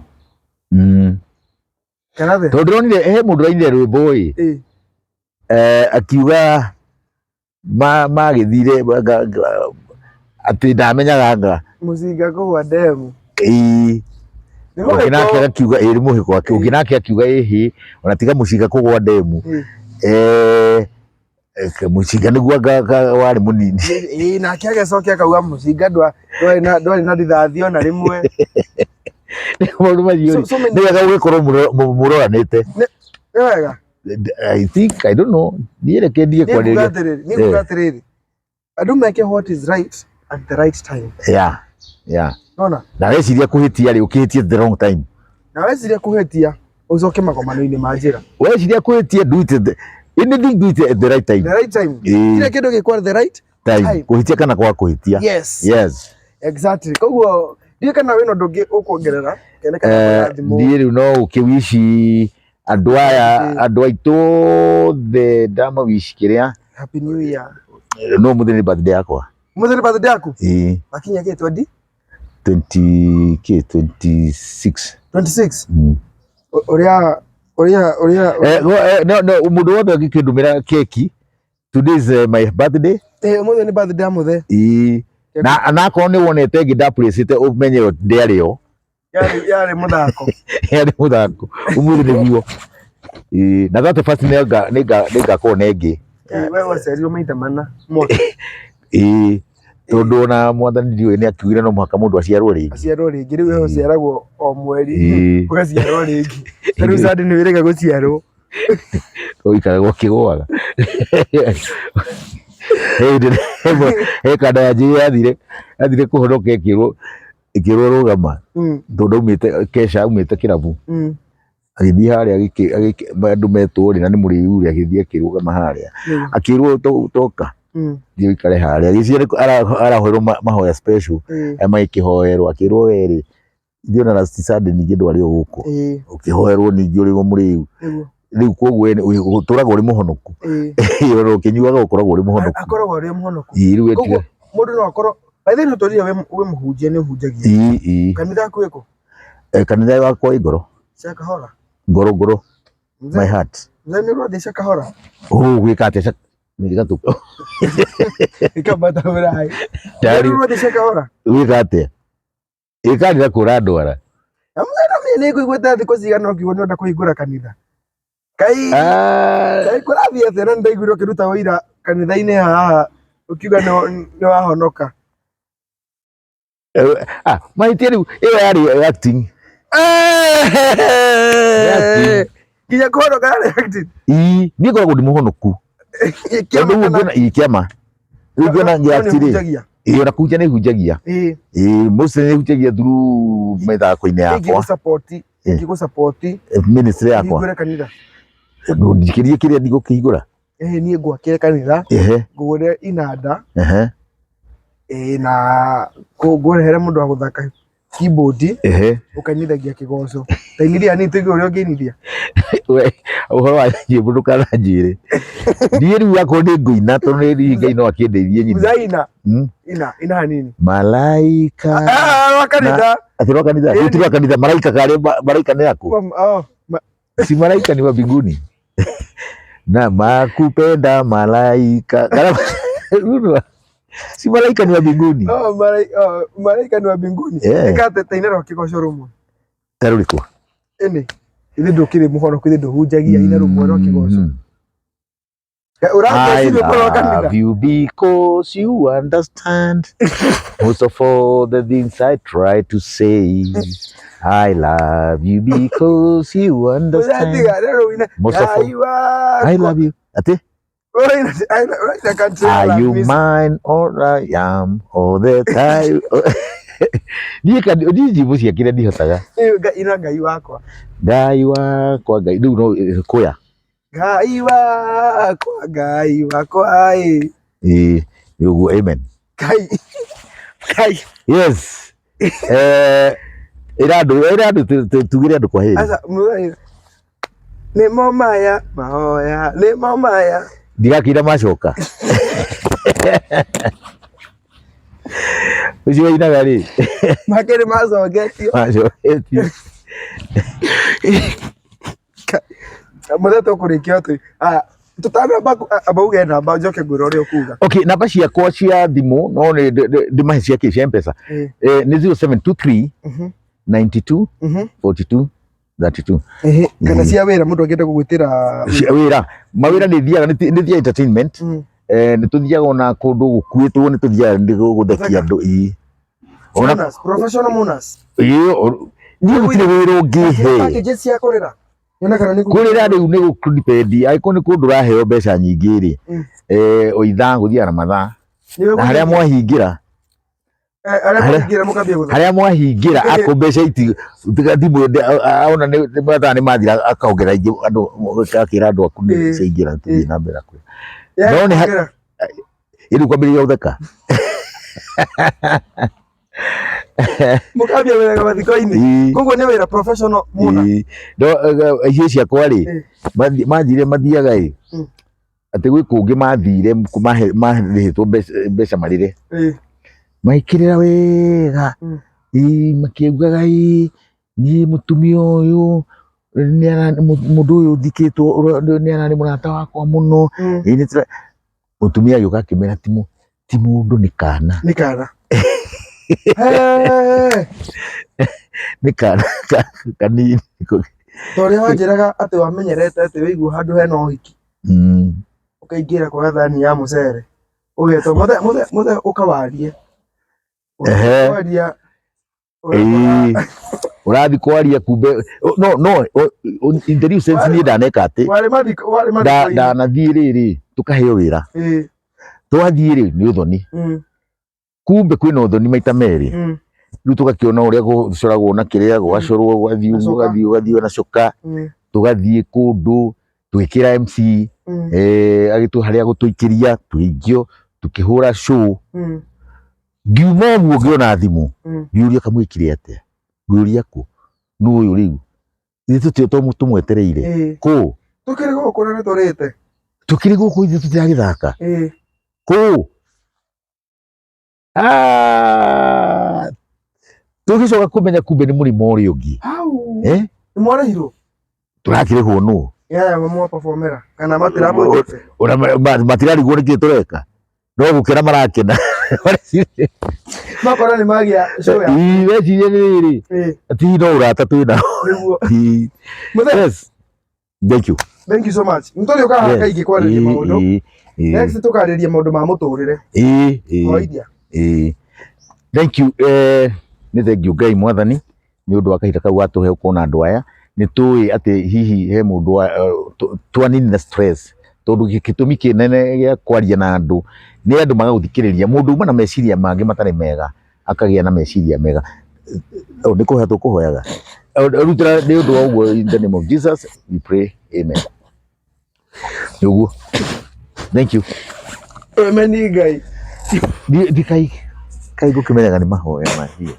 Speaker 1: kana the
Speaker 2: Tondũ ndĩronire he mũndũ ũrainire rwĩmbo ĩ, akiuga magĩthire atĩ ndamenyaga anga
Speaker 1: Mũcinga kũgwa ndemu.
Speaker 2: Ĩĩ.
Speaker 1: Nĩ
Speaker 2: Ũngĩ nake
Speaker 1: mũhĩko.
Speaker 2: agakiuga ĩĩ nĩ mũhĩko wake. Ũngĩ nake akiuga ĩhĩ ona tiga mũcinga kũgwa ndemu. Mũcinga nĩguo anga warĩ mũnini.
Speaker 1: Ĩĩ, nake agĩcokia akauga mũcinga ndwarĩ na rithathi ona rĩmwe.
Speaker 2: Maũndũ macio rĩ,
Speaker 1: So many
Speaker 2: nĩ wega gũgĩkorwo mũroranĩte.
Speaker 1: Nĩ wega.
Speaker 2: I think, I don't know, niĩ reke ndige
Speaker 1: Niĩ nguga
Speaker 2: kwarĩrĩria.
Speaker 1: atĩrĩrĩ, niĩ nguga atĩrĩrĩ, andũ meke what is right at the right time. Nona
Speaker 2: Na weciria kũhĩtia rĩ, ũkĩhĩtie the wrong time.
Speaker 1: Na weciria kũhĩtia ũcoke magomano-inĩ ma njĩra.
Speaker 2: Weciria kũhĩtia, do it at the, anything, do it at the right time.
Speaker 1: The right time.
Speaker 2: Ĩĩ.
Speaker 1: Kila kĩndũ gĩkwo at the right
Speaker 2: time.
Speaker 1: Time.
Speaker 2: Kũhĩtia kana kwaga kũhĩtia.
Speaker 1: Yes.
Speaker 2: Yes.
Speaker 1: Exactly. Koguo ndiũĩ kana wĩna ũndũ ũngĩ ũkuongerera kene kana kũrĩa thimũ.
Speaker 2: Niĩ rĩu no ũkĩwici andũ aya, andũ aitũ othe ndamawici kĩrĩa.
Speaker 1: Happy New Year.
Speaker 2: No mũthĩ nĩ birthday yakwa.
Speaker 1: Mũthĩ nĩ birthday yaku?
Speaker 2: Ĩĩ.
Speaker 1: Wakinya kĩ, 20?
Speaker 2: 20 k 26.
Speaker 1: 26.
Speaker 2: Mm.
Speaker 1: Ũrĩa
Speaker 2: No, mũndũ wothe ũngĩkĩndũmĩra keki, today is my birthday.
Speaker 1: Eh, ũmũthĩ nĩ birthday ya mũthee.
Speaker 2: Ĩĩ. Na akorwo nĩ wonete ĩngĩ ndaplaceĩte ũmenye ĩyo ndĩarĩ yo.
Speaker 1: Yarĩ mũthako.
Speaker 2: Yarĩ mũthako. Ũmũthĩ nĩguo. Ĩĩ, na 31st nĩngakorwo na ĩngĩ.
Speaker 1: Eh, we waciarirwo maita mana mwaka.
Speaker 2: Ĩĩ, tondũ ona mwathani ndiũĩ nĩ akiugire no mũhaka mũndũ aciarwo rĩngĩ.
Speaker 1: Aciarwo rĩngĩ, rĩu we ũciaragwo o mweri.
Speaker 2: Ĩĩ.
Speaker 1: Ũgaciarwo rĩngĩ. Ta rĩu Sunday nĩ wĩrĩga gũciarwo.
Speaker 2: Ũikaraga ũkĩgũaga. He kanda ya njĩrĩ yathire kũhonoka ĩkĩrwo rũgama, tondũ aumĩte kesha, aumĩte kĩrabu, agĩthiĩ harĩa andũ metwo rĩ, na nĩ mũrĩu rĩ, agĩthiĩ akĩrũgama harĩa, akĩrwo toka thiĩ ũikare harĩa, agĩciria arahoerwo mahoya special, aya magĩkĩhoerwo, akĩrwo we rĩ, ithuĩ ona last Sunday ningĩ ndwarĩ o gũkũ ũkĩhoerwo, ningĩ ũrĩ o mũrĩu. Rĩu koguo ũtũraga ũrĩ mũhonoku, ona ũkĩnyuaga ũkoragwo ũrĩ mũhonoku.
Speaker 1: Akoragwo arĩ mũhonoku.
Speaker 2: Ĩĩ, rĩu
Speaker 1: Koguo mũndũ no akorwo, by the way, no tũrire wĩ mũhunjia, nĩ ũhunjagia?
Speaker 2: Ĩĩ.
Speaker 1: Kanitha yaku ĩkũ?
Speaker 2: Kanitha wakwa ĩ ngoro.
Speaker 1: Cia kahora.
Speaker 2: Ngoro, ngoro, my heart.
Speaker 1: Mzee, nĩ ũrathiĩ cia kahora?
Speaker 2: Ũgwĩka atĩa nĩ gatũ?
Speaker 1: Ikambata ũraĩ.
Speaker 2: Ndarĩ.
Speaker 1: Nĩ ũrathiĩ cia kahora?
Speaker 2: Gwĩka atĩa ĩkanira kũra ndwara?
Speaker 1: Mzee, no niĩ nĩngũiguĩte thikũ cigana ũkiuga nĩ ũrenda kũhingũra kanitha. Kai kai kũrathiĩ atĩa? Na nĩndaiguire ũkĩruta ũira kanitha-inĩ haha ũkiuga nĩ wahonoka.
Speaker 2: Mahĩtia rĩu ĩyo yarĩ acting. Acting.
Speaker 1: Nginya kũhonoka yarĩ acting?
Speaker 2: Ii, niĩ ngoragwo ndĩ mũhonoku.
Speaker 1: Kĩama
Speaker 2: Tondũ rĩu
Speaker 1: kana
Speaker 2: ũngĩona ii kĩama rĩu ũngĩona
Speaker 1: no
Speaker 2: ngĩ act rĩ.
Speaker 1: nĩũhunjagia?
Speaker 2: Ĩĩ, ona kũhunjia nĩ hunjagia. Ĩĩ, mostly nĩ hunjagia through mĩthako-inĩ yakwa.
Speaker 1: Ingĩgũ support
Speaker 2: Ministry yakwa.
Speaker 1: Hingũre kanitha.
Speaker 2: Ndikĩrie kĩrĩa ndigũkĩhingũra.
Speaker 1: Ĩhĩ, niĩ ngwakĩre kanitha, ngũgũre inanda, ĩĩ, na ngũrehere mũndũ wa gũthaka keyboard, ũkainithagia kĩgoco. Ta inithia hanini tũigue ũrĩa ũngĩinithia.
Speaker 2: We, ũhoro wa nyĩmbo ndũkananjĩre. Niĩ rĩu akorwo nĩ ngũina, tondũ nĩ hihi Ngai no akĩndeithie nyine.
Speaker 1: Mzee, ina. Ina, ina hanini.
Speaker 2: Malaika.
Speaker 1: Ah, rwa kanitha.
Speaker 2: Atĩ rwa kanitha?
Speaker 1: Ĩni.
Speaker 2: Rĩu ti rwa kanitha, malaika karĩ malaika nĩ aku?
Speaker 1: Oh,
Speaker 2: Si malaika ni wa mbinguni. Na makupenda malaika. Si malaika ni wa mbinguni.
Speaker 1: Oh, oh, malaika ni wa mbinguni.
Speaker 2: Yeah.
Speaker 1: Ĩka taina rwa kĩgoco rũmwe.
Speaker 2: Ta rũrĩkũ?
Speaker 1: Ĩnĩ. Ithe ndũkĩrĩ mũhonoku, ithe ndũhunjagia, ina rũmwe rwa kĩgoco.
Speaker 2: I
Speaker 1: Ũrateciria ũkorwo kanitha.
Speaker 2: love you because you understand most of all the things I try to say. I love you because you understand
Speaker 1: Ũratiga rĩu ũine
Speaker 2: most of all.
Speaker 1: Ngai wakwa.
Speaker 2: I love you. Ati,
Speaker 1: Ũraina ũraina country
Speaker 2: are
Speaker 1: love
Speaker 2: you
Speaker 1: music.
Speaker 2: mine or I am all the time? Niĩ kandi niĩ nyĩmbo cia kĩrĩa ndihotaga.
Speaker 1: Ĩyo ina Ngai wakwa.
Speaker 2: Ngai wakwa Ngai rĩu no kũya.
Speaker 1: Ngai wakwa, Ngai wakwa ĩ.
Speaker 2: Ĩĩ nĩ ũguo amen.
Speaker 1: Ngai. Ngai.
Speaker 2: Yes. Eh, ĩra andũ ĩra andũ tugĩre andũ kwa heri.
Speaker 1: Aca mũthenya. Nĩmo maya mahoya, nĩmo maya.
Speaker 2: Ndigakĩira macoka. Ũcio wainaga rĩ
Speaker 1: Makĩrĩ macoketio.
Speaker 2: macoketio.
Speaker 1: Mũthenya tũkũrĩkia atĩ tũtanamba amba uge namba njoke ngwĩre ũrĩa ũkuga.
Speaker 2: Okay, namba ciakwa cia thimũ no nĩ ndĩmahe cia kĩ cia M-Pesa. Eh, nĩ 0723 92 42 32.
Speaker 1: Ehe, kana cia wĩra mũndũ angĩenda gũgwĩtĩra
Speaker 2: Cia wĩra mawĩra nĩ thiaga nĩ thiaga entertainment. Eh, nĩ tũthiaga ona kũndũ gũkuĩtwo nĩ tũthiaga nĩ gũthekia andũ ii. Ona
Speaker 1: Monas, professional monas.
Speaker 2: ĩĩ niĩ gũtirĩ wĩra ũngĩhe.
Speaker 1: Packages cia kũrĩra. Nyone kana nĩ
Speaker 2: Kũrĩra rĩu nĩ gũkũdipendi angĩkorwo nĩ kũndũ ũraheo mbeca nyingĩ rĩ eh, o ithaa gũthiaga na mathaa na harĩa mwahingĩra
Speaker 1: Arĩa mwahingĩra mũkambia gũtheka.
Speaker 2: Harĩa mwahingĩra akũ mbeca iti tiga thimũ ona nĩ mathaa nĩ mathira akaongerera ingĩ andũ akĩra andũ aku nĩ ciaingĩra tũthiĩ na mbere kũrĩa. No nĩ rĩu kwambĩrĩria gũtheka.
Speaker 1: Mũkambia wĩra mathiko-inĩ. Koguo nĩ wĩra professional mũno.
Speaker 2: No icio ciakwa rĩ manjire mathiaga ĩ atĩ gwĩ kũngĩ mathire marĩhĩtwo mbeca marĩre maikĩrĩra wega makiugaga ĩ niĩ mũtumia ũyũ mũndũ ũyũ thikĩtwo nĩ ararĩ mũrata wakwa mũno. Mũtumia agĩũka akĩmera ti mũndũ nĩ kana.
Speaker 1: Nĩ kana.
Speaker 2: Nĩ kana kanini.
Speaker 1: Ta ũrĩa wanjĩraga atĩ wamenyerete atĩ wĩigua handũ hena ũhiki. Ũkaingĩra kwa thani ya mũcere. Ũgetwo mũthee mũthee mũthee ũkawarie. Ũkawaria.
Speaker 2: Ũrathiĩ kwaria kumbe no no in the real sense niĩ ndaneka atĩ ndanathiĩ rĩrĩ tũkaheo wĩra. Twathiĩ rĩ nĩ ũthoni. Kumbe kwĩna ũthoni maita merĩ. Rĩu tũgakĩona ũrĩa gũcoragwo na kĩrĩa gũgacorwo gũgathiĩ ũguo gũgathiĩ ũgathiĩ na coka tũgathiĩ kũndũ tũgĩkĩra MC agĩtũ harĩa gũtũikĩria tũgĩikio tũkĩhũra show. Ngiuma ũguo ngĩona thimũ ngĩũria kamwĩkire atĩa ngĩũria kũ nũ ũyũ rĩu ithuĩ tũtirĩ tũmwetereire kũ
Speaker 1: tũkĩrĩ gũkũ na nĩtũrĩte
Speaker 2: tũkĩrĩ gũkũ ithuĩ tũtiragĩthaka kũ tũgĩcoka kũmenya kumbe nĩ mũrĩmo ũrĩa ũngĩ.
Speaker 1: Nĩ mwarĩhirwo?
Speaker 2: Tũrakĩrĩhwo nũ?
Speaker 1: Yaya mamwaperformera kana matiramwĩtĩte?
Speaker 2: Matirarigwo nĩkĩ tũreka no gũkena marakena.
Speaker 1: Makora nĩ magĩa show ya.
Speaker 2: Weciria nĩ rĩrĩ ati no ũrata twĩ nao. Yes. Thank you.
Speaker 1: Thank you so much. Nĩ tũrĩũkaga haha kaingĩ kwarĩria maũndũ. Next tũkarĩria maũndũ ma mũtũrĩre. Kawaida.
Speaker 2: Thank you. Nĩ thank you Ngai mwathani nĩ ũndũ wa kahinda kau watũhe ũkona andũ aya. Nĩ tũĩ atĩ hihi he mũndũ twanini na stress tondũ gĩtũmi kĩnene gĩa kwaria na andũ nĩ andũ magagũthikĩrĩria mũndũ uma na meciria mangĩ matarĩ mega akagĩa na meciria mega. Nĩ kũhoya tũkũhoyaga. Rutĩra nĩ ũndũ wa ũguo in the name of Jesus we pray amen. Nĩguo. Thank you.
Speaker 1: Amen Ngai.
Speaker 2: Ndikai kai ngũkĩmenyaga nĩ mahoya macio.